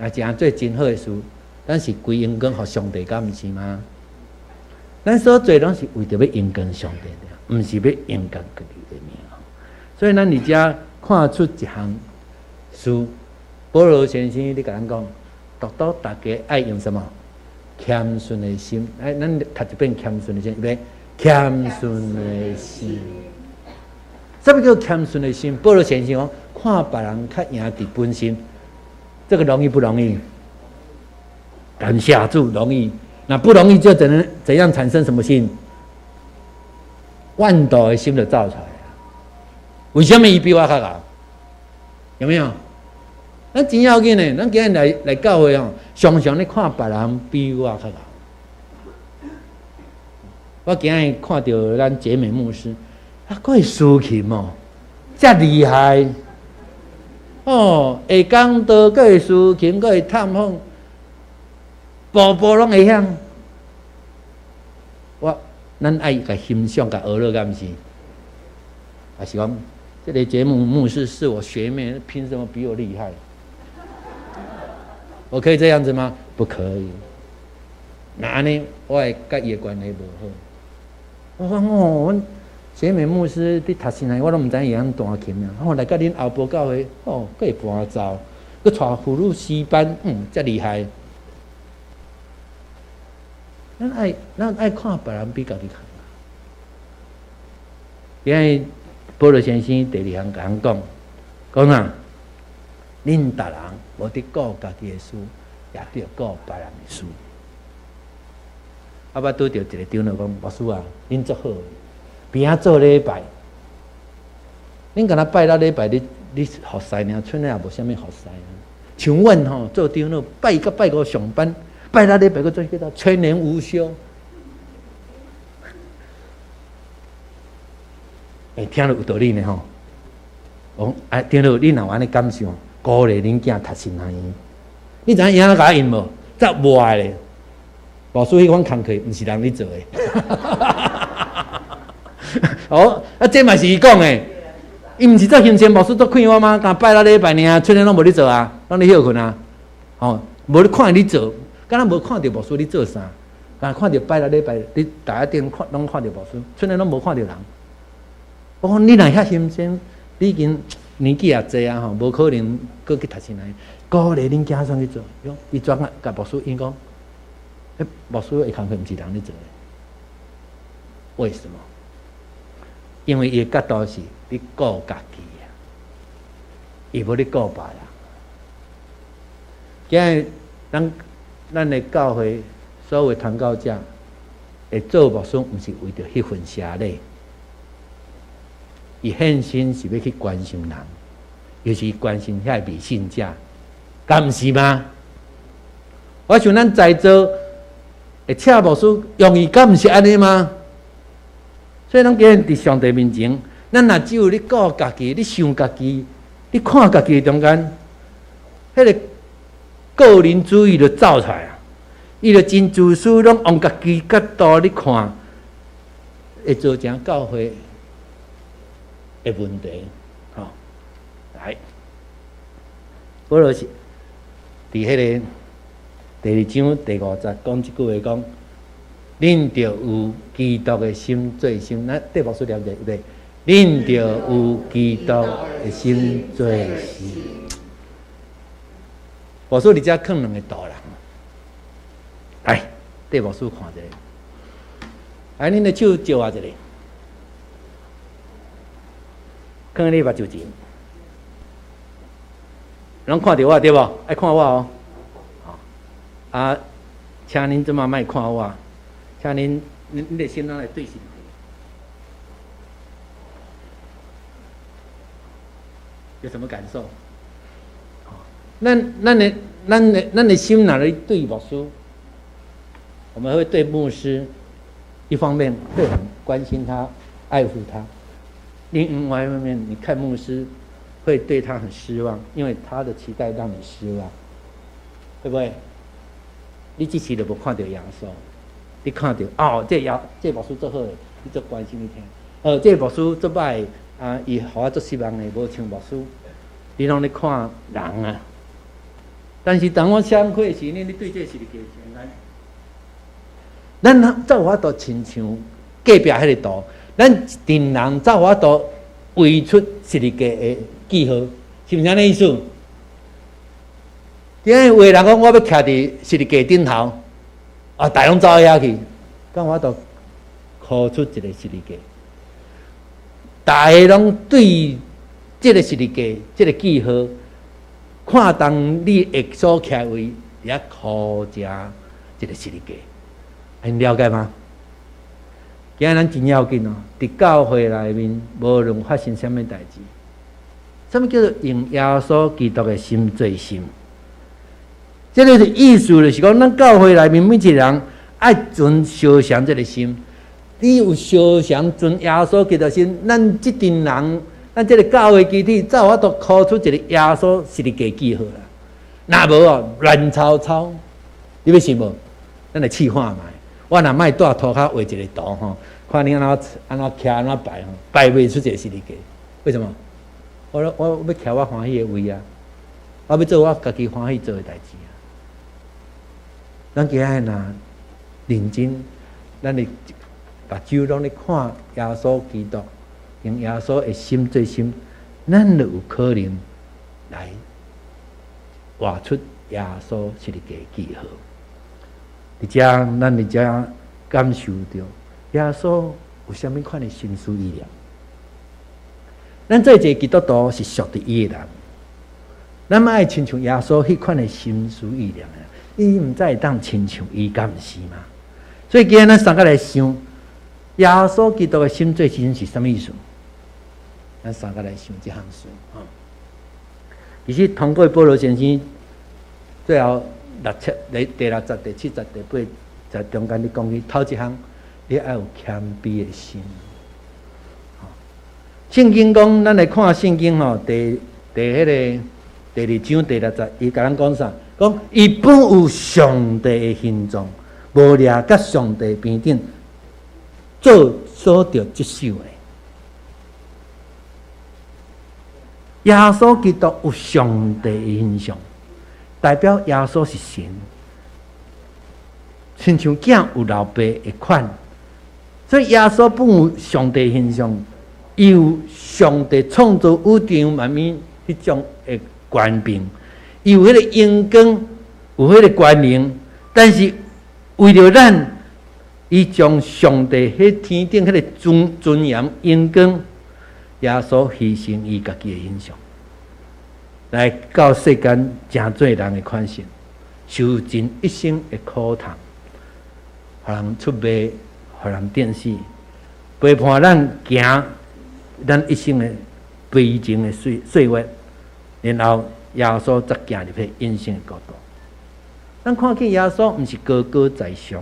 S3: 也誠做真好的事，咱是歸榮光予上帝，敢毋是嗎？咱所做攏是為著欲榮光上帝的，毋是欲榮光家己的名。所以咱佇遮看出一項事，保羅先生咧共咱講，獨獨大家愛用什麼？謙遜的心。哎，咱讀一遍謙遜的心，預備，謙遜的心。啥物叫謙遜的心？保羅先生講，看別人較贏佇本身，這個容易不容易？感謝主，容易。那不容易就怎能怎樣產生什麼心？怨妒的心就走出來了。為什麼伊比我較𠢕？有沒有？咱真要緊的，咱今日來教會哦，常常咧看別人比我較𠢕。我今日看著咱傑美牧師，啊，閣會司琴哦，遮厲害！哦，會講道，閣會司琴，閣會探訪，步步攏會曉。我咱愛共欣賞，共學落，敢毋是？還是講這個節目牧師是我學妹，憑什麼比我厲害？我可以這樣子嗎？不可以。那按呢，我會佮伊的關係無好。我講哦，阮學妹牧師佇讀神學，我攏毋知伊會曉彈琴啊。哦，來佮恁後埔教會，哦，閣會伴奏，閣帶婦女詩班，遮厲害。咱愛看別人比家己較。今日保羅先生第二項共咱講，講啥？恁逐人無佇顧家己的事，也著顧別人的事。啊，捌拄著一個長老講，牧師啊，恁足好，邊仔做禮拜，恁敢若拜六禮拜你服侍爾，賰咧也無啥物服侍啊。像阮吼做長老，拜一拜五上班，拜六禮拜閣做叫做全年無休。欸，聽著有道理呢吼。講啊，長老，你若有按呢感想，鼓勵恁囝讀神學院。你知影伊按怎共我應無？則無愛咧。牧師彼款工課，毋是人咧做的。哦，啊，這嘛是伊講的。伊毋是做行政牧師做快活嗎？敢拜六禮拜爾，春天攏無咧做啊，攏咧歇睏啊。吼，無咧看伊咧做，敢若無看著牧師咧做啥，敢若看著拜六禮拜，你台仔頂看攏看著牧師，春天攏無看著人。我講你若遐認真，你已經年紀也濟啊吼，無可能閣去讀神學。鼓勵恁囝孫去做，伊轉啊，共牧師𪜶講，彼牧師的工課毋是人咧做的。為什麼？因為伊的角度是咧顧家己啊，伊無咧顧別人。今日咱的教會所有傳教者會做牧師，毋是為著彼份謝禮。伊獻身是欲去關心人，尤其關心遐未信者，敢毋是嗎？我想咱在座會請牧師，用意敢毋是按呢嗎？所以咱今日佇上帝面前，咱若只有咧顧家己、咧想家己、咧看家己的中間，彼個個人主義就走出來啊！伊就真自私，攏用家己角度咧看，會造成教會的問題。吼，來，保羅是佇彼個第二章第五節講這句話講。恁著有基督的心做心，咱對牧師念者對，恁著有基督的心做心。牧師佇遮囥兩個圖人，來，對牧師看一下，來，恁的手借我一下，囥你目睭前，攏看著我對無？愛看我哦。啊，請恁這擺莫看我。請恁，恁的心攏來對心。有什麼感受？咱的心若咧對牧師，我們會對牧師，一方面會很關心他、愛護他；另外一方面，你看牧師會對他很失望，因為他的期待讓你失望，會不會？你這次就無看著耶穌。你看著哦，這個這個牧師足好的，你足關心伊聽。哦，這個牧師足歹啊，伊予我足失望的，無像牧師。你攏咧看人啊。但是當我寫課時，你對這是加簡單。咱才有法度親像隔壁彼個圖，咱一陣人才有法度畫出十字架的記號，是毋是按呢意思？今日有的人講，我欲徛佇十字架頂頭。啊！大攏走遐去，敢有法度箍出一個十字架？逐个攏對這個十字架、這個記號，看當你會所徛位，佇遐箍成一個十字架，𪜶了解嗎？今日咱真要緊哦，佇教會內面，無論發生啥物代誌，啥物叫做用耶穌基督的心做心？這個意思就是講，咱教會內面每一個人愛存相像這個心。你有相像存耶穌基督心，咱這陣人咱這个教會肢體才有法度箍出一個耶穌十字架記號啦。若無哦，亂糟糟，你欲信無？咱來試看覓。我若莫蹛塗跤畫一个圖吼，看你按怎按怎徛按怎擺吼，擺袂出一个十字架。為什麼？我欲徛我歡喜的位啊！我欲做我家己歡喜做的代誌啊！咱今仔日若認真，咱的目睭攏咧看耶穌基督，用耶穌的心做心，咱就有可能來活出耶穌十字架記號。佇遮，咱佇遮感受著耶穌有啥物款的心思意念。咱做一个基督徒是屬佇伊的人，咱嘛愛親像耶穌彼款的心思意念啊！伊毋知會當親像伊，敢毋是嗎？所以今日咱三個來想，耶穌基督的心做心是啥物意思？咱三個來想這項事。其實通過保羅先生最後六七、第六節、第七節、第八節中間，你講起頭一項，你愛有謙卑的心。聖經講，咱來看聖經吼，第彼个第二章第六節，伊共咱講啥？講伊本有上帝的形狀，無掠佮上帝平等，做所著執守的。耶穌基督有上帝的形象，代表耶穌是神，親像囝有老爸的款，所以耶穌本有上帝形象。伊有上帝創造宇宙萬物彼種的權柄，伊有彼个榮光，有彼个權能，但是為著咱，伊將上帝彼天頂彼个尊嚴榮光，耶穌犧牲伊家己的形象，來到世間成做人的款式，受盡一生的苦痛，予人出賣，予人釘死，陪伴咱行咱一生的悲情的歲歲月，然後耶穌才行入彼永生的國度。咱看見耶穌毋是高高在上，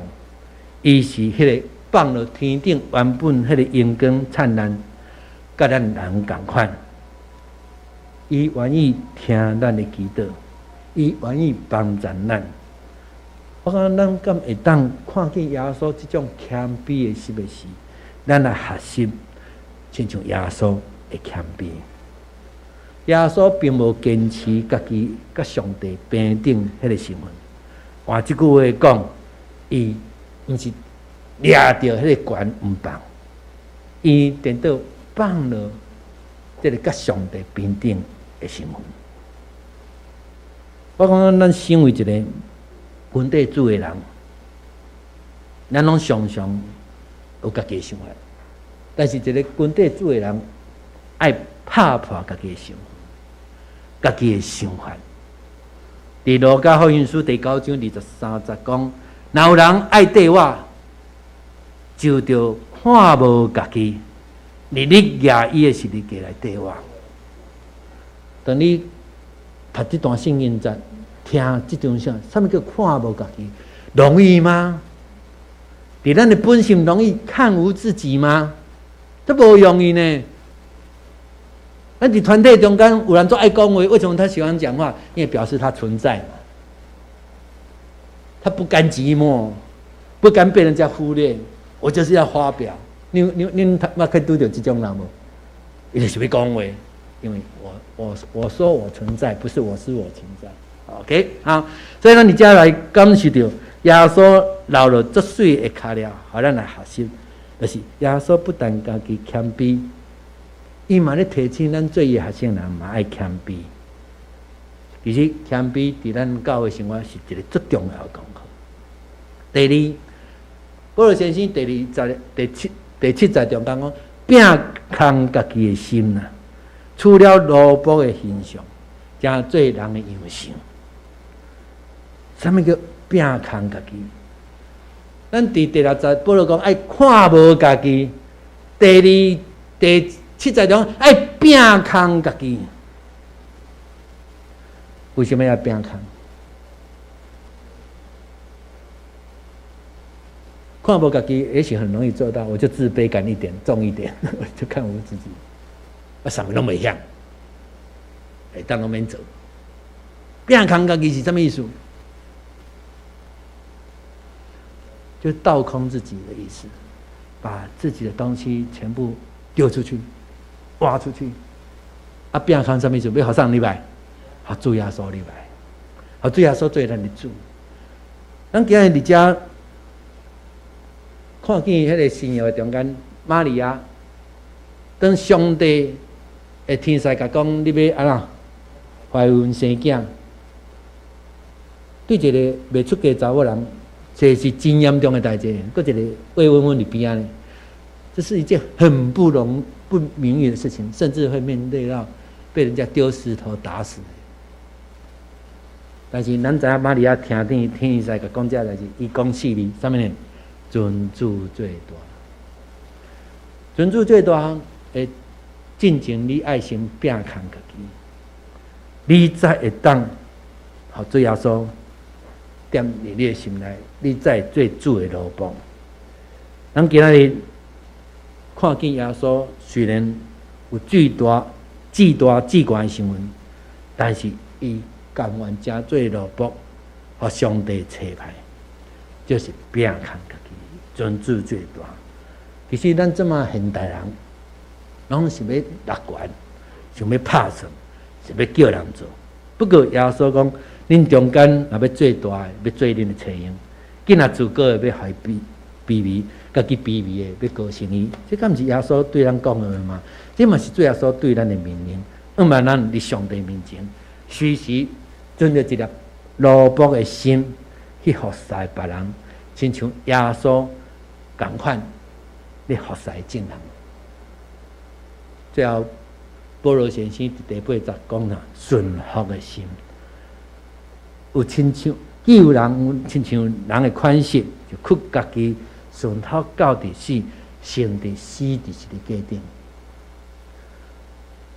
S3: 伊是彼个放落天頂原本彼个榮光燦爛，佮咱人仝款。伊願意聽咱的祈禱，伊願意幫助咱。我感覺咱敢會當看見耶穌這種謙卑的心的時，咱來學習。親像耶穌的謙卑，耶穌並無堅持家己佮上帝平等彼个身份。換這句話講，伊毋是掠著彼个權毋放，伊顛倒放落這个佮上帝平等的身份。我感覺咱身為一个跟綴主的人，咱攏常常有家己的想法。但是一个跟綴主的人，愛拍破家己的想法，家己的想法。佇路加福音書第九章23節講：若有人愛綴我，就著看無家己，日日舉伊的十字架來綴我。當你讀這段聖經節，聽這段啥？啥物叫看無家己？容易嗎？佇咱的本性容易看無自己嗎？這無容易呢。咱佇團體中間有人足愛講話，為什麼他喜歡講話？因為表示他存在嘛。他不甘寂寞，不甘被人家忽略，我就是要發表。你捌去拄著這種人無？伊就是欲講話，因為我說我存在，不是我是我存在。OK，好，所以呢，你接來感受著耶穌留落足媠的跤跡，予咱來學習。就是耶穌不但家己謙卑，伊嘛咧提醒咱做伊學生人嘛愛謙卑。其實謙卑佇咱教會生活是一个足重要的功課。第二，保羅先生第二節第七節中間講，摒空家己的心啦，取了奴僕的形象，成做人的樣式。啥物叫摒空家己？咱佇第六節，保羅講愛看無家己；第二、第七節講愛摒空家己。為什麼要摒空？看無家己，也許很容易做到，我就自卑感一點，重一點，我就看無自己。我啥物攏袂曉，會當攏免做。摒空家己是啥物意思？就倒空自己的意思，把自己的東西全部丟出去，挖出去。啊，摒空啥物意思？欲予啥人入來？予主耶穌入來，予主耶穌做咱的主。咱今日佇遮看見彼個新約的中間，瑪利亞當上帝的天使共講，你欲按怎懷孕生囝？對一個未出嫁查某人，這是真嚴重的代誌。閣一個未婚夫佇邊仔呢，這是一件很不容不名譽的事情，甚至會面對到被人家丟石頭打死。但是咱知影瑪利亞聽見天使共講這代誌，伊講四字，啥物呢？尊主做大，尊主做大，會進前你愛先摒空家己，你才會當予主耶穌踮佇你的心內，你才會做主的奴僕。咱今仔日看見耶穌雖然有最大、至大、至懸的身份，但是伊甘願成做奴僕，予上帝差派，就是摒空家己，尊主做大。其實咱這馬現代人，攏是欲掠權，想欲拍算，是欲叫人做。不過耶穌講，恁中間若欲做大的，欲做恁的差役；囝仔自高的欲予伊卑微，家己卑微的欲高升伊。這敢毋是耶穌對咱講的話嗎？這嘛是主耶穌對咱的命令。向望咱佇上帝面前，隨時存著一粒奴僕的心去服侍別人，親像耶穌仝款咧服侍眾人。最後，保羅先生佇第八節講啦，順服的心，有親像既有人親像人的款式，就屈家己順服到佇死，甚至死佇十字架頂。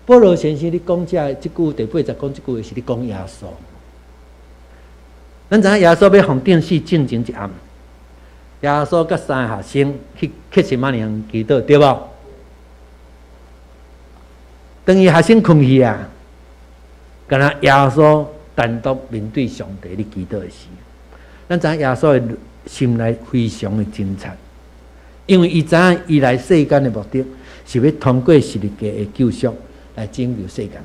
S3: 保羅先生，你講這這句第八節講這句話是咧講耶穌。咱知影耶穌欲予釘死進前一暗，耶穌佮三个學生去客西馬尼園祈禱，對無？當伊學生睏去啊，敢若耶穌單獨面對上帝咧祈禱的時，咱知影耶穌的心內非常的掙扎，因為伊知影伊來世間的目的是欲通過十字架的救贖來拯救世間人。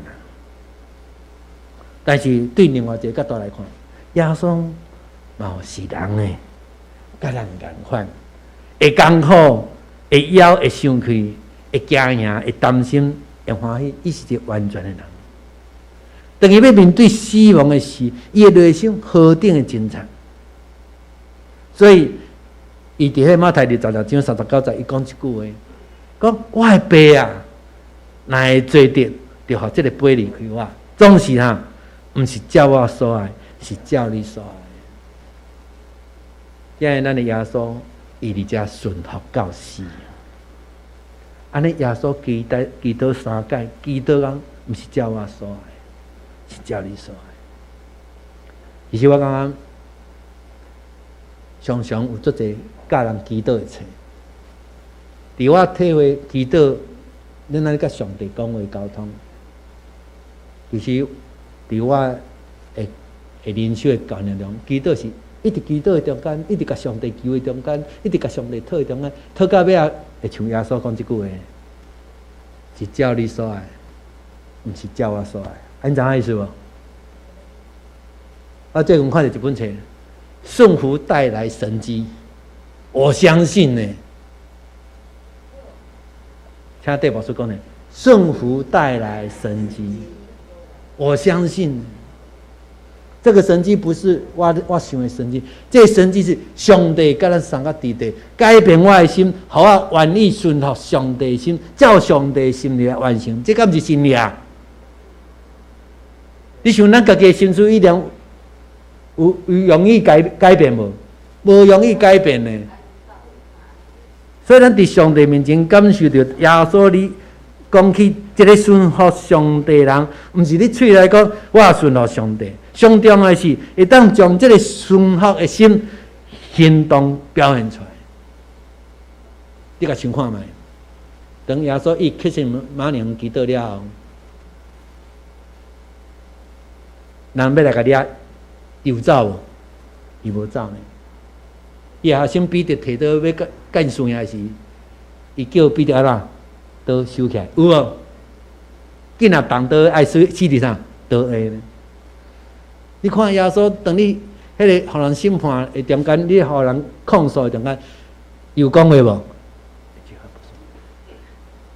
S3: 但是對另外一個角度來看，耶穌嘛是人的，佮咱仝款，會艱苦，會枵，會生氣，會驚惶，會擔心，會歡喜，伊是一個完全的人。當伊欲面對死亡的時，伊的內心何等的掙扎。所以，伊佇彼馬太26章39節，伊講一句話，講我的爸啊，若會做得，就予這個杯離開我。總是哈，毋是照我所愛，是照你所愛。今日咱的耶穌，伊佇遮順服到死。按呢耶穌祈禱祈禱三擺，祈禱講毋是照我所愛，是照你所愛。其實我感覺常常有足濟教人祈禱的冊。佇我體會祈禱，咱按呢佮上帝講話溝通。其實佇我的的靈修的觀念中，祈禱是一直祈禱的中間，一直共上帝求的中間，一直共上帝討的中間，討到尾仔會像耶穌講這句話，是照你所愛，毋是照我所愛。啊，你知影意思無？我最近看著一本冊，順服帶來神蹟，我相信呢。聽戴牧師講的，順服帶來神蹟，我相信。這個神蹟不是我我想的神蹟，這個神蹟是上帝佮咱三個弟弟改變我的心，予我願意順服上帝的心，照上帝的心意來完成。這敢毋是神蹟啊？你想咱家己的心思意念有有容易改改變無？無容易改變的。所以咱佇上帝面前感受著耶穌你講起這个順服上帝人，毋是你喙內講我順服上帝，上重要的是會當將這个順服的心行動表現出來。你共想看覓？當耶穌伊客西馬尼園祈禱了後，人欲來共掠，伊有走無？伊無走呢。伊學生彼得提刀欲幹幹事的時，伊叫彼得按怎刀收起來，有無？緊若動刀愛死死佇啥？刀下呢？你看耶穌當你彼個予人審判的中間，你予人控訴的中間，有講話無？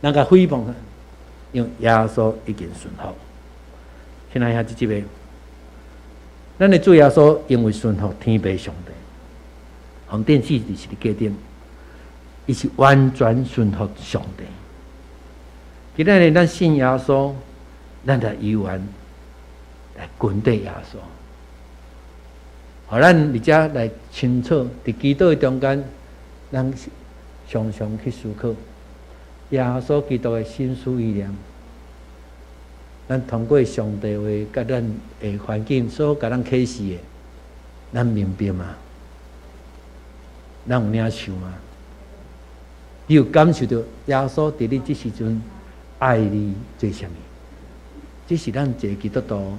S3: 人共誹謗，因為耶穌已經順服。親愛兄弟姊妹，咱的主耶穌因為順服天父上帝，予釘死佇十字架頂，伊是完全順服上帝。今仔日咱信耶穌，咱就猶原來跟綴耶穌。予咱佇遮來清楚，佇祈禱的中間，咱常常去思考耶穌基督的心思意念。咱通過上帝話，佮咱的環境所共咱啟示的，咱明白嗎？咱有領受嗎？你有感受著耶穌佇你這時陣愛你做啥物？這是咱一个基督徒，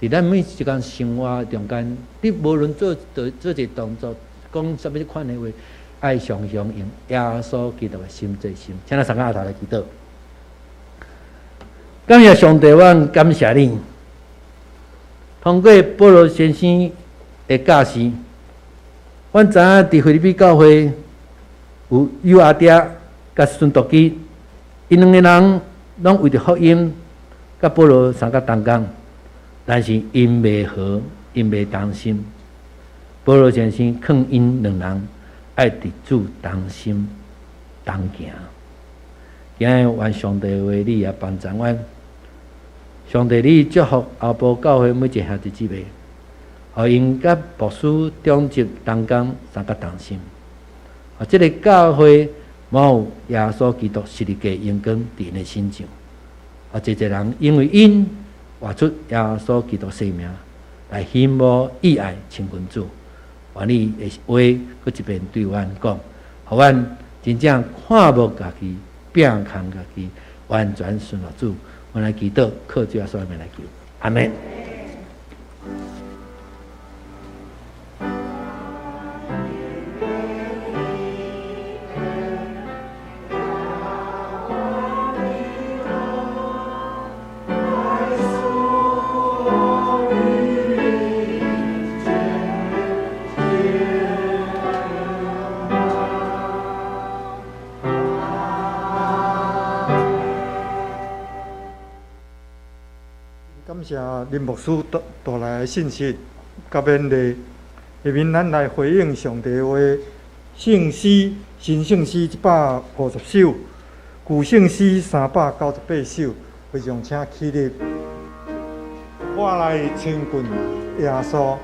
S3: 佇咱每一工生活中間，你無論做做做一个動作，講啥物款的話，愛常常用耶穌基督的心做心。請咱三個阿頭來祈禱。感謝上帝，阮感謝你。通過保羅先生的教示，阮知影佇腓立比教會有友阿爹佮孫獨基，𪜶兩個人攏為著福音佮保羅相佮同工，但是𪜶袂和，𪜶袂同心。保羅先生勸𪜶兩人愛佇主同心同行。今日願上帝話你也幫助阮。上帝，你祝福後埔教會每一個兄弟姊妹，予𪜶佮牧師長執同工相佮同心。啊，這个教會滿有耶穌基督十字架榮光佇𪜶的身上。啊，濟濟人因為𪜶活出耶穌基督生命，來欣慕意愛親近主。願你的話閣一遍對阮講，予阮真正看無家己，摒空家己，完全順服主。阮來祈禱，靠主耶穌的名來求，阿們。
S1: 感謝林牧師帶帶來的信息佮勉勵，下面咱來回應上帝話。聖詩新聖詩150首，舊聖詩398首，非常請起立，我來親近耶穌。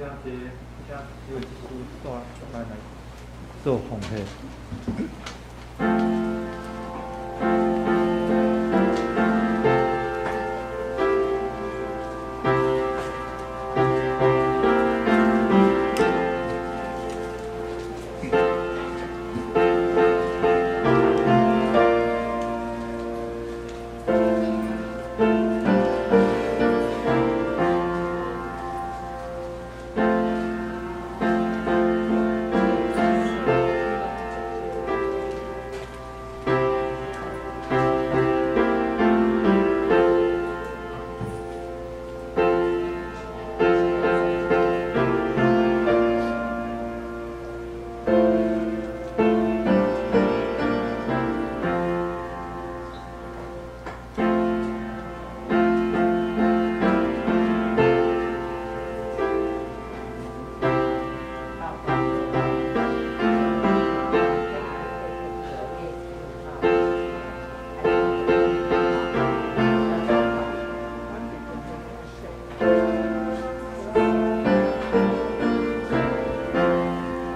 S1: 請這請這位執事帶咱來做奉獻。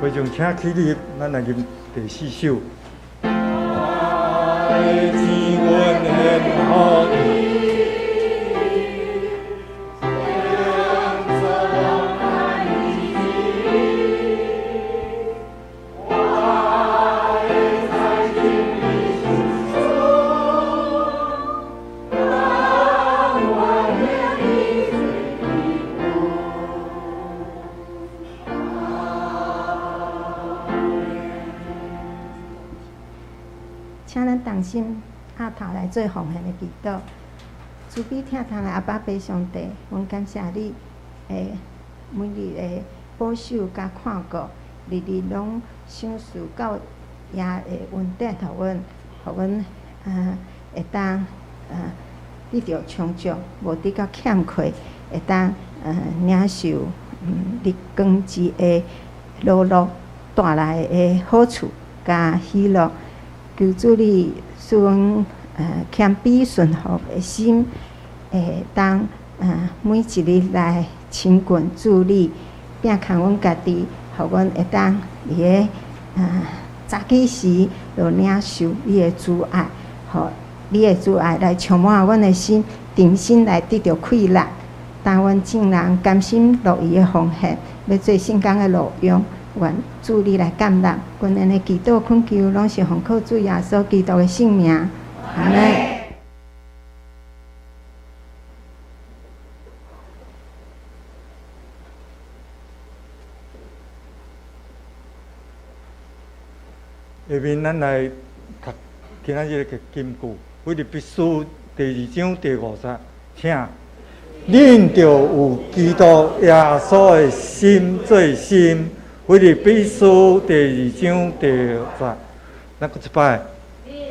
S1: 會眾請起立，咱來吟第四首。愛錢阮獻予你。
S2: 請咱同心合頭來做奉獻的祈禱。慈悲疼痛的阿爸父上帝，阮感謝你，每日的保守佮看顧，日日攏賞賜夠額的恩典予阮，予阮會當得著充足，無得到欠缺，會當領受日光之下勞碌帶來的好處佮喜樂。求主你賜阮謙卑順服的心，會當每一日來親近主你，摒空阮家己，予阮會當佇个早起時就領受你的慈愛，予你的慈愛來充滿阮的心，重新來得著氣力。當阮眾人甘心樂意的奉獻，欲做聖工的路用，願主你來感納。阮按呢祈禱懇求，攏是奉靠主耶穌基督的聖名。阿們。
S1: 下面咱來讀今仔日的金句，腓立比書第二章第五節，請恁著有基督耶穌的心做心。腓立比書第二章第五節，咱閣一擺，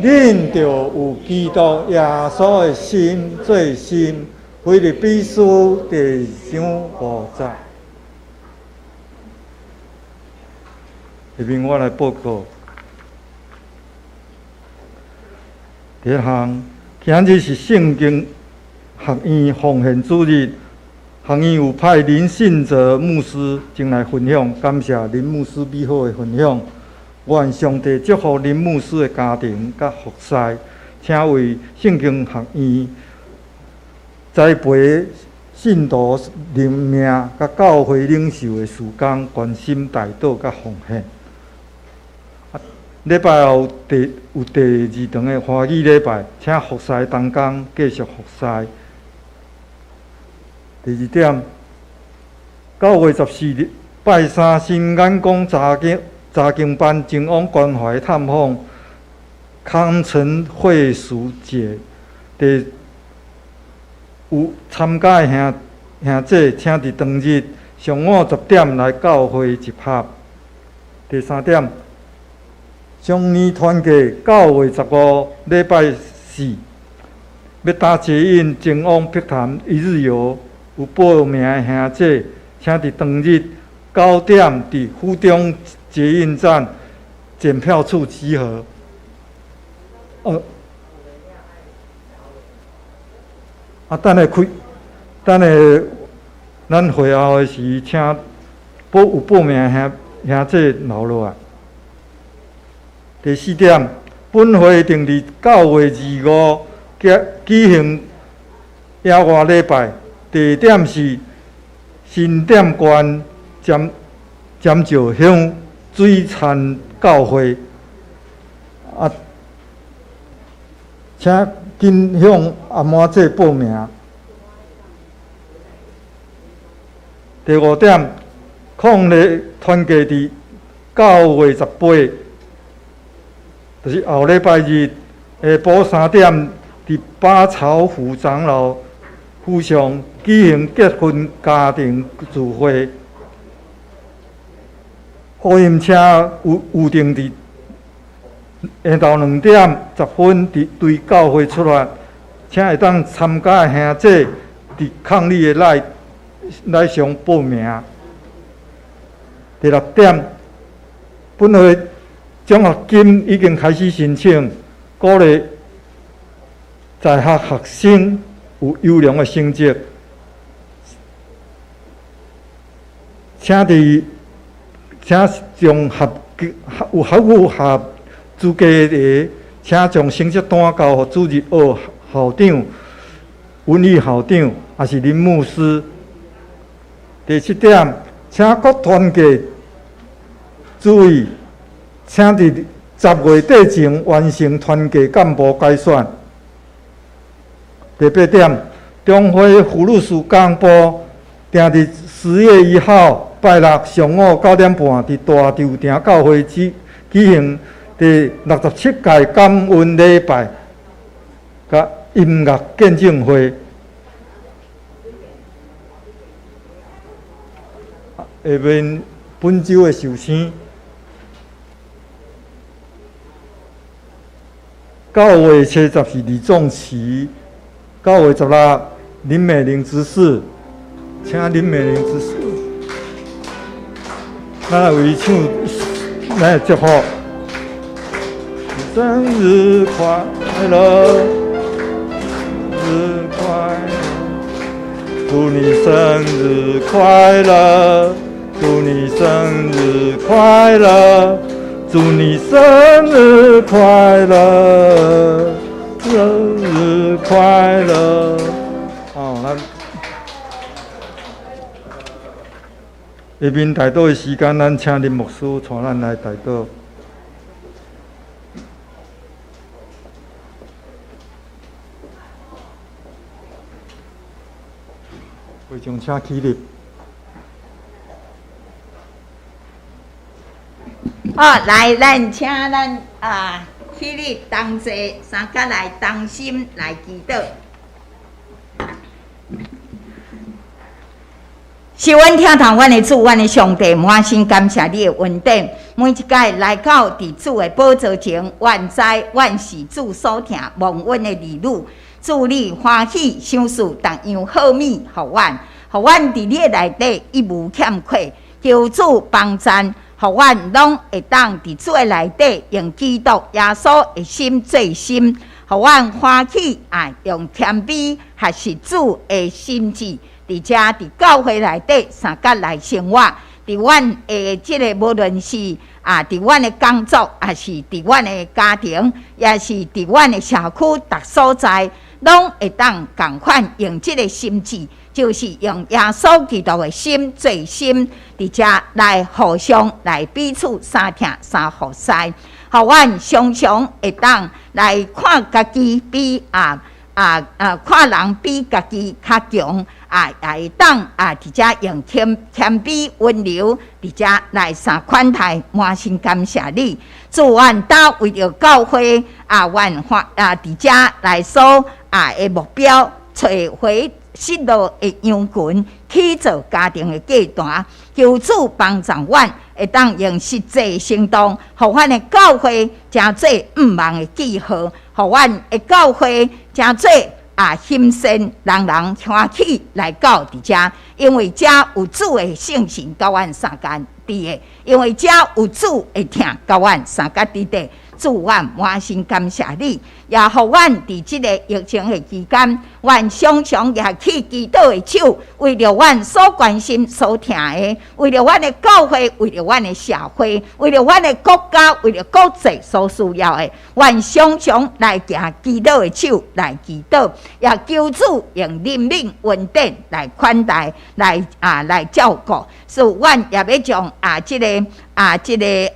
S1: 恁著有基督耶穌的心做心。腓立比書第二章五節。下面我來報告。第一項，今日是聖經學院奉獻主日，學院有派林信哲牧師前來分享，感謝林牧師美好的分享。願上帝祝福林牧師的家庭佮服侍，請為聖經學院栽培信徒靈命佮教會領袖的事工，關心代禱佮奉獻。禮拜後有第二堂的華語禮拜，請服侍同工繼續服侍。第二點，9月14日拜三，新眼光查經班前往關懷探訪康陳慧淑姐，第有參加的兄姐，請佇當日上午10點來教會集合。第三點，雙年團契9月15禮拜四，欲搭捷運前往碧潭一日遊，有報名的兄姐，請佇當日9點佇府中捷運站檢票處集合。等下開，等下咱會後的時，請報有報名的兄兄姊留落來。第四點，本會定佇9月25舉舉行野外禮拜，地點是新店縣尖尖石鄉水田教會。啊，請緊向阿媽姊報名。第五點，抗日團契佇9月18，就是後禮拜日下晡3點，佇八草湖長老府上舉行結婚家庭聚會。福音車有預定佇下晝2點10分佇對教會出發，請會當參加的兄姊佇抗議的來來上報名。第六點，本會獎學金已經開始申請，鼓勵在學學生有優良的成績，請佇請將合有合符合資格的，請將成績單交予主日學校長、文藝校長，抑是林牧師。第七點，請各團契注意，請佇10月底前完成團契幹部改選。第八點，中會葫蘆事工部定佇10月1號拜六上午9點半，佇大稻埕教會舉舉行第67屆感恩禮拜佮音樂見證會。下面本週的壽星，9月70是李仲慈，9月16林美玲執事，請林美玲執事，咱來為伊唱，咱來祝福。生日快樂，日快樂，祝你生日快樂，祝你生日快樂，祝你生日快樂，生日快樂。哦，咱下面代禱的時間，咱請林牧師帶咱來代禱。會眾請起立。
S2: 好，來，咱請咱啊起立，同齊三佮來同心來祈禱。是阮疼痛阮的主，阮的上帝，滿心感謝你的恩典。每一擺來到佇主的寶座前，阮知阮是主所疼蒙恩的兒女。主你歡喜賞賜逐樣好物予阮，予阮佇你的內底一無欠缺。求主幫贊，予阮攏會當佇主的內底用基督耶穌的心做心，予阮歡喜啊，用謙卑學習主的心志。佇遮佇教會內底相佮來生活，佇阮的這个無論是啊，佇阮的工作，抑是佇阮的家庭，抑是佇阮的社區，逐所在，攏會當仝款用這个心志，就是用耶穌基督的心做心，佇遮來互相來彼此相疼相服侍，予阮常常會當來看家己比啊啊啊看人比家己較強。啊，也會當啊，佇遮用謙謙卑溫柔，佇遮來相款待，滿心感謝你。主，阮今為著教會啊，阮發啊，佇遮來所啊的目標，揣回失落的羊群，去做家庭的祭壇。求主幫助阮，會當用實際行動，予阮的教會成做毋望的記號，予阮的教會成做。啊，欣善人人歡喜來到佇遮，因為遮有主的聖神佮阮相共佇的，因為遮有主的疼佮阮相共佇的。主，阮滿心感謝你，也予阮佇這个疫情的期間，阮常常舉起祈禱的手，為著阮所關心、所疼的，為著阮的教會，為著阮的社會，為著阮的國家，為著國際所需要的，阮常常來舉祈禱的手來祈禱，也求主用憐憫恩典來款待，來照顧。所以，阮也欲將這个，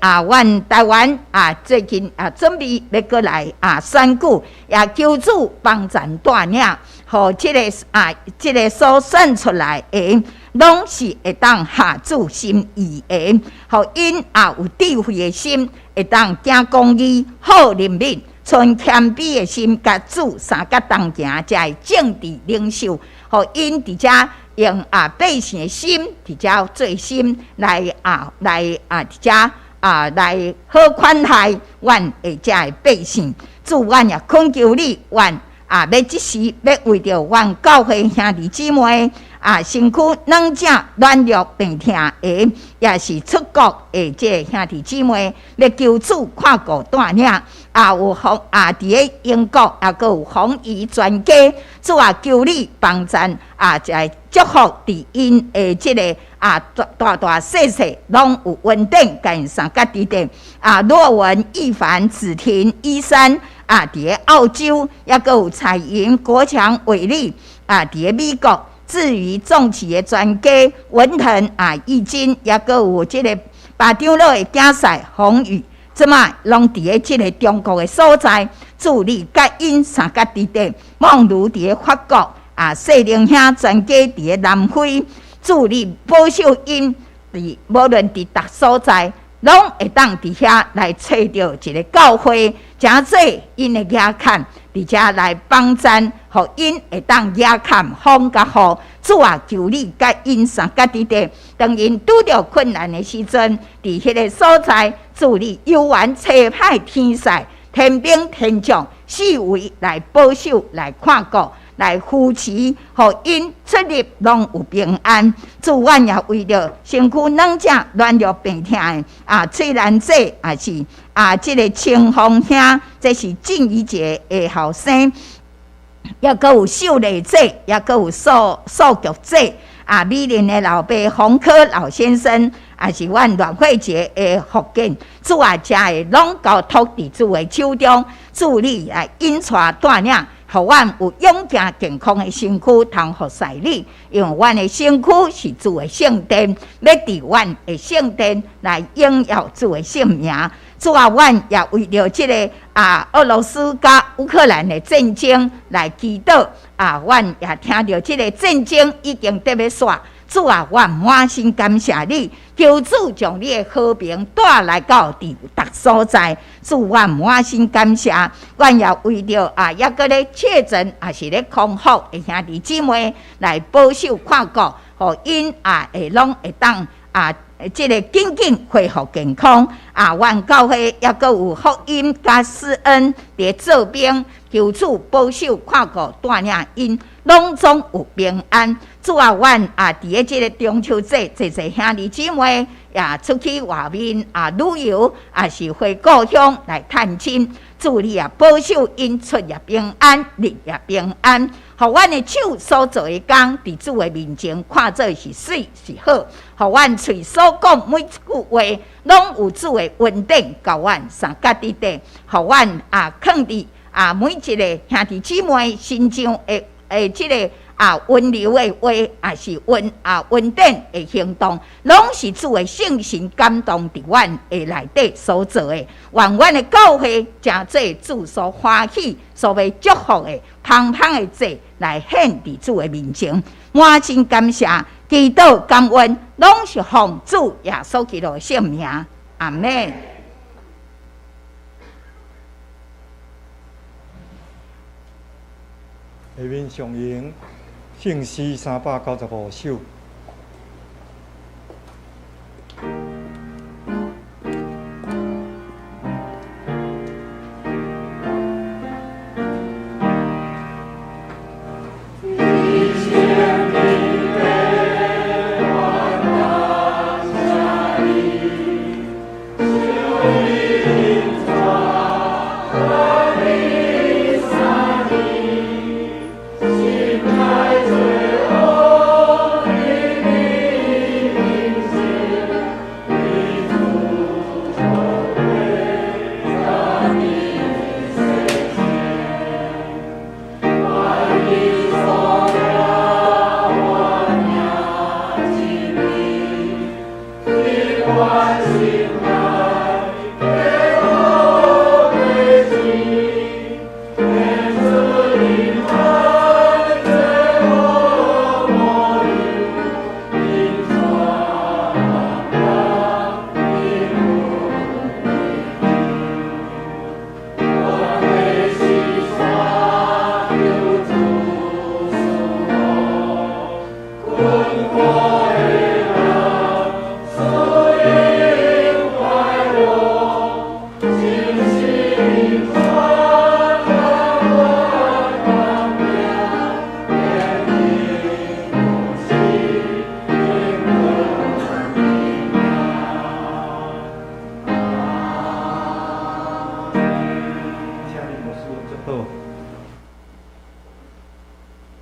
S2: 阮台灣最近準備欲閣來選舉，也求主幫贊帶領，予這个所選出來的，攏是會當合主心意的，予𪜶有智慧的心，會當行公義、好憐憫、存謙卑的心，佮主相佮同行，遮的政治領袖，予𪜶佇遮用百姓的心，佇遮做心來佇遮來好款待阮的遮的百姓。主，阮也懇求你，阮欲這時欲為著阮教會兄弟姊妹身軀軟正軟弱病痛的，也是出國的這個兄弟姊妹，欲求主看顧帶領。有防佇咧英國，閣有防疫專家，主啊，求你幫贊來祝福佇𪜶的這个大大細細攏有恩典，共𪜶相佮佇咧。洛文、易凡、子婷、醫生佇咧澳洲，抑閣有彩雲、國強、偉力佇咧美國。至於重疾的專家文騰易經，抑閣有這个巴長老的囝婿洪宇，這擺攏佇咧這个中國的所在，主你佮𪜶相佮佇咧。夢如佇咧法國，細靈兄專家佇咧南非，主你保守𪜶佇無論佇逐所在，攏會當佇遐來揣著一个教會，誠做𪜶的倚靠，佇遮來幫贊，予𪜶會當倚靠風佮雨。主啊，求你佮𪜶相佮佇咧，當𪜶拄著困難的時陣，佇彼个所在，主你猶原差派天使、天兵天將，四圍來保守、來看顧、來扶持，予𪜶出入攏有平安。主，阮也為著身軀軟正軟弱病痛的翠蘭姐，也是這个清風兄，這是靜怡姐的後生，抑閣有秀麗姐，抑閣有素素菊姐，美玲的老爸洪科老先生，也是阮阮慧姐的福建。主啊，遮的攏交託佇主的手中，主你來引帶帶領，予阮有勇健健康的身軀，通服侍你。因為阮的身軀是主的聖殿，欲佇阮的聖殿來榮耀主的聖名。主啊，阮也為著這个俄羅斯佮烏克蘭的戰爭來祈禱。阮也聽著這个戰爭已經得欲煞。主啊，阮滿心感謝你，求主將你的和平帶來到佇逐所在。主，阮滿心感謝，阮也為著抑閣咧確診，也是咧康復的兄弟姊妹來保守看顧，予𪜶會攏會當這个緊緊恢復健康。阮教會抑閣有福音佮施恩佇做兵，求主保守看顧帶領𪜶，攏總有平安。主啊，阮佇咧這个中秋節，濟濟兄弟姊妹也出去外面旅遊，也是回故鄉來探親。主你也保守𪜶出入平安，入也平安。予阮的手所做的工，佇主的面前看做是媠是好。予阮喙所講每一句話，攏有主的恩典，共阮相佮佇咧。予阮囥佇每一个兄弟姊妹身上的這个溫柔的話，也是恩典的行動，攏是主的聖神感動佇阮的內底所做的。願阮的教會成做主所歡喜、所欲祝福的芳芳的祭，來獻佇主的面前。滿心感謝，祈禱感恩，攏是奉主耶穌基督的聖名。阿們。
S1: 下面上引聖詩395首。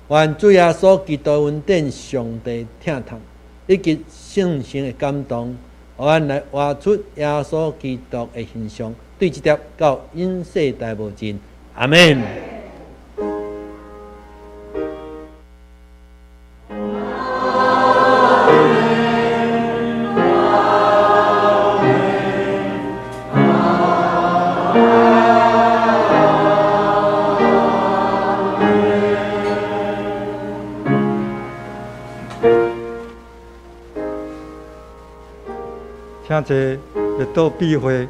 S3: 願主耶穌基督恩典、上帝疼痛以及聖神的感動，予咱來活出耶穌基督的形象，對這粒到永世代無盡。阿們。
S1: 請坐，會到閉會。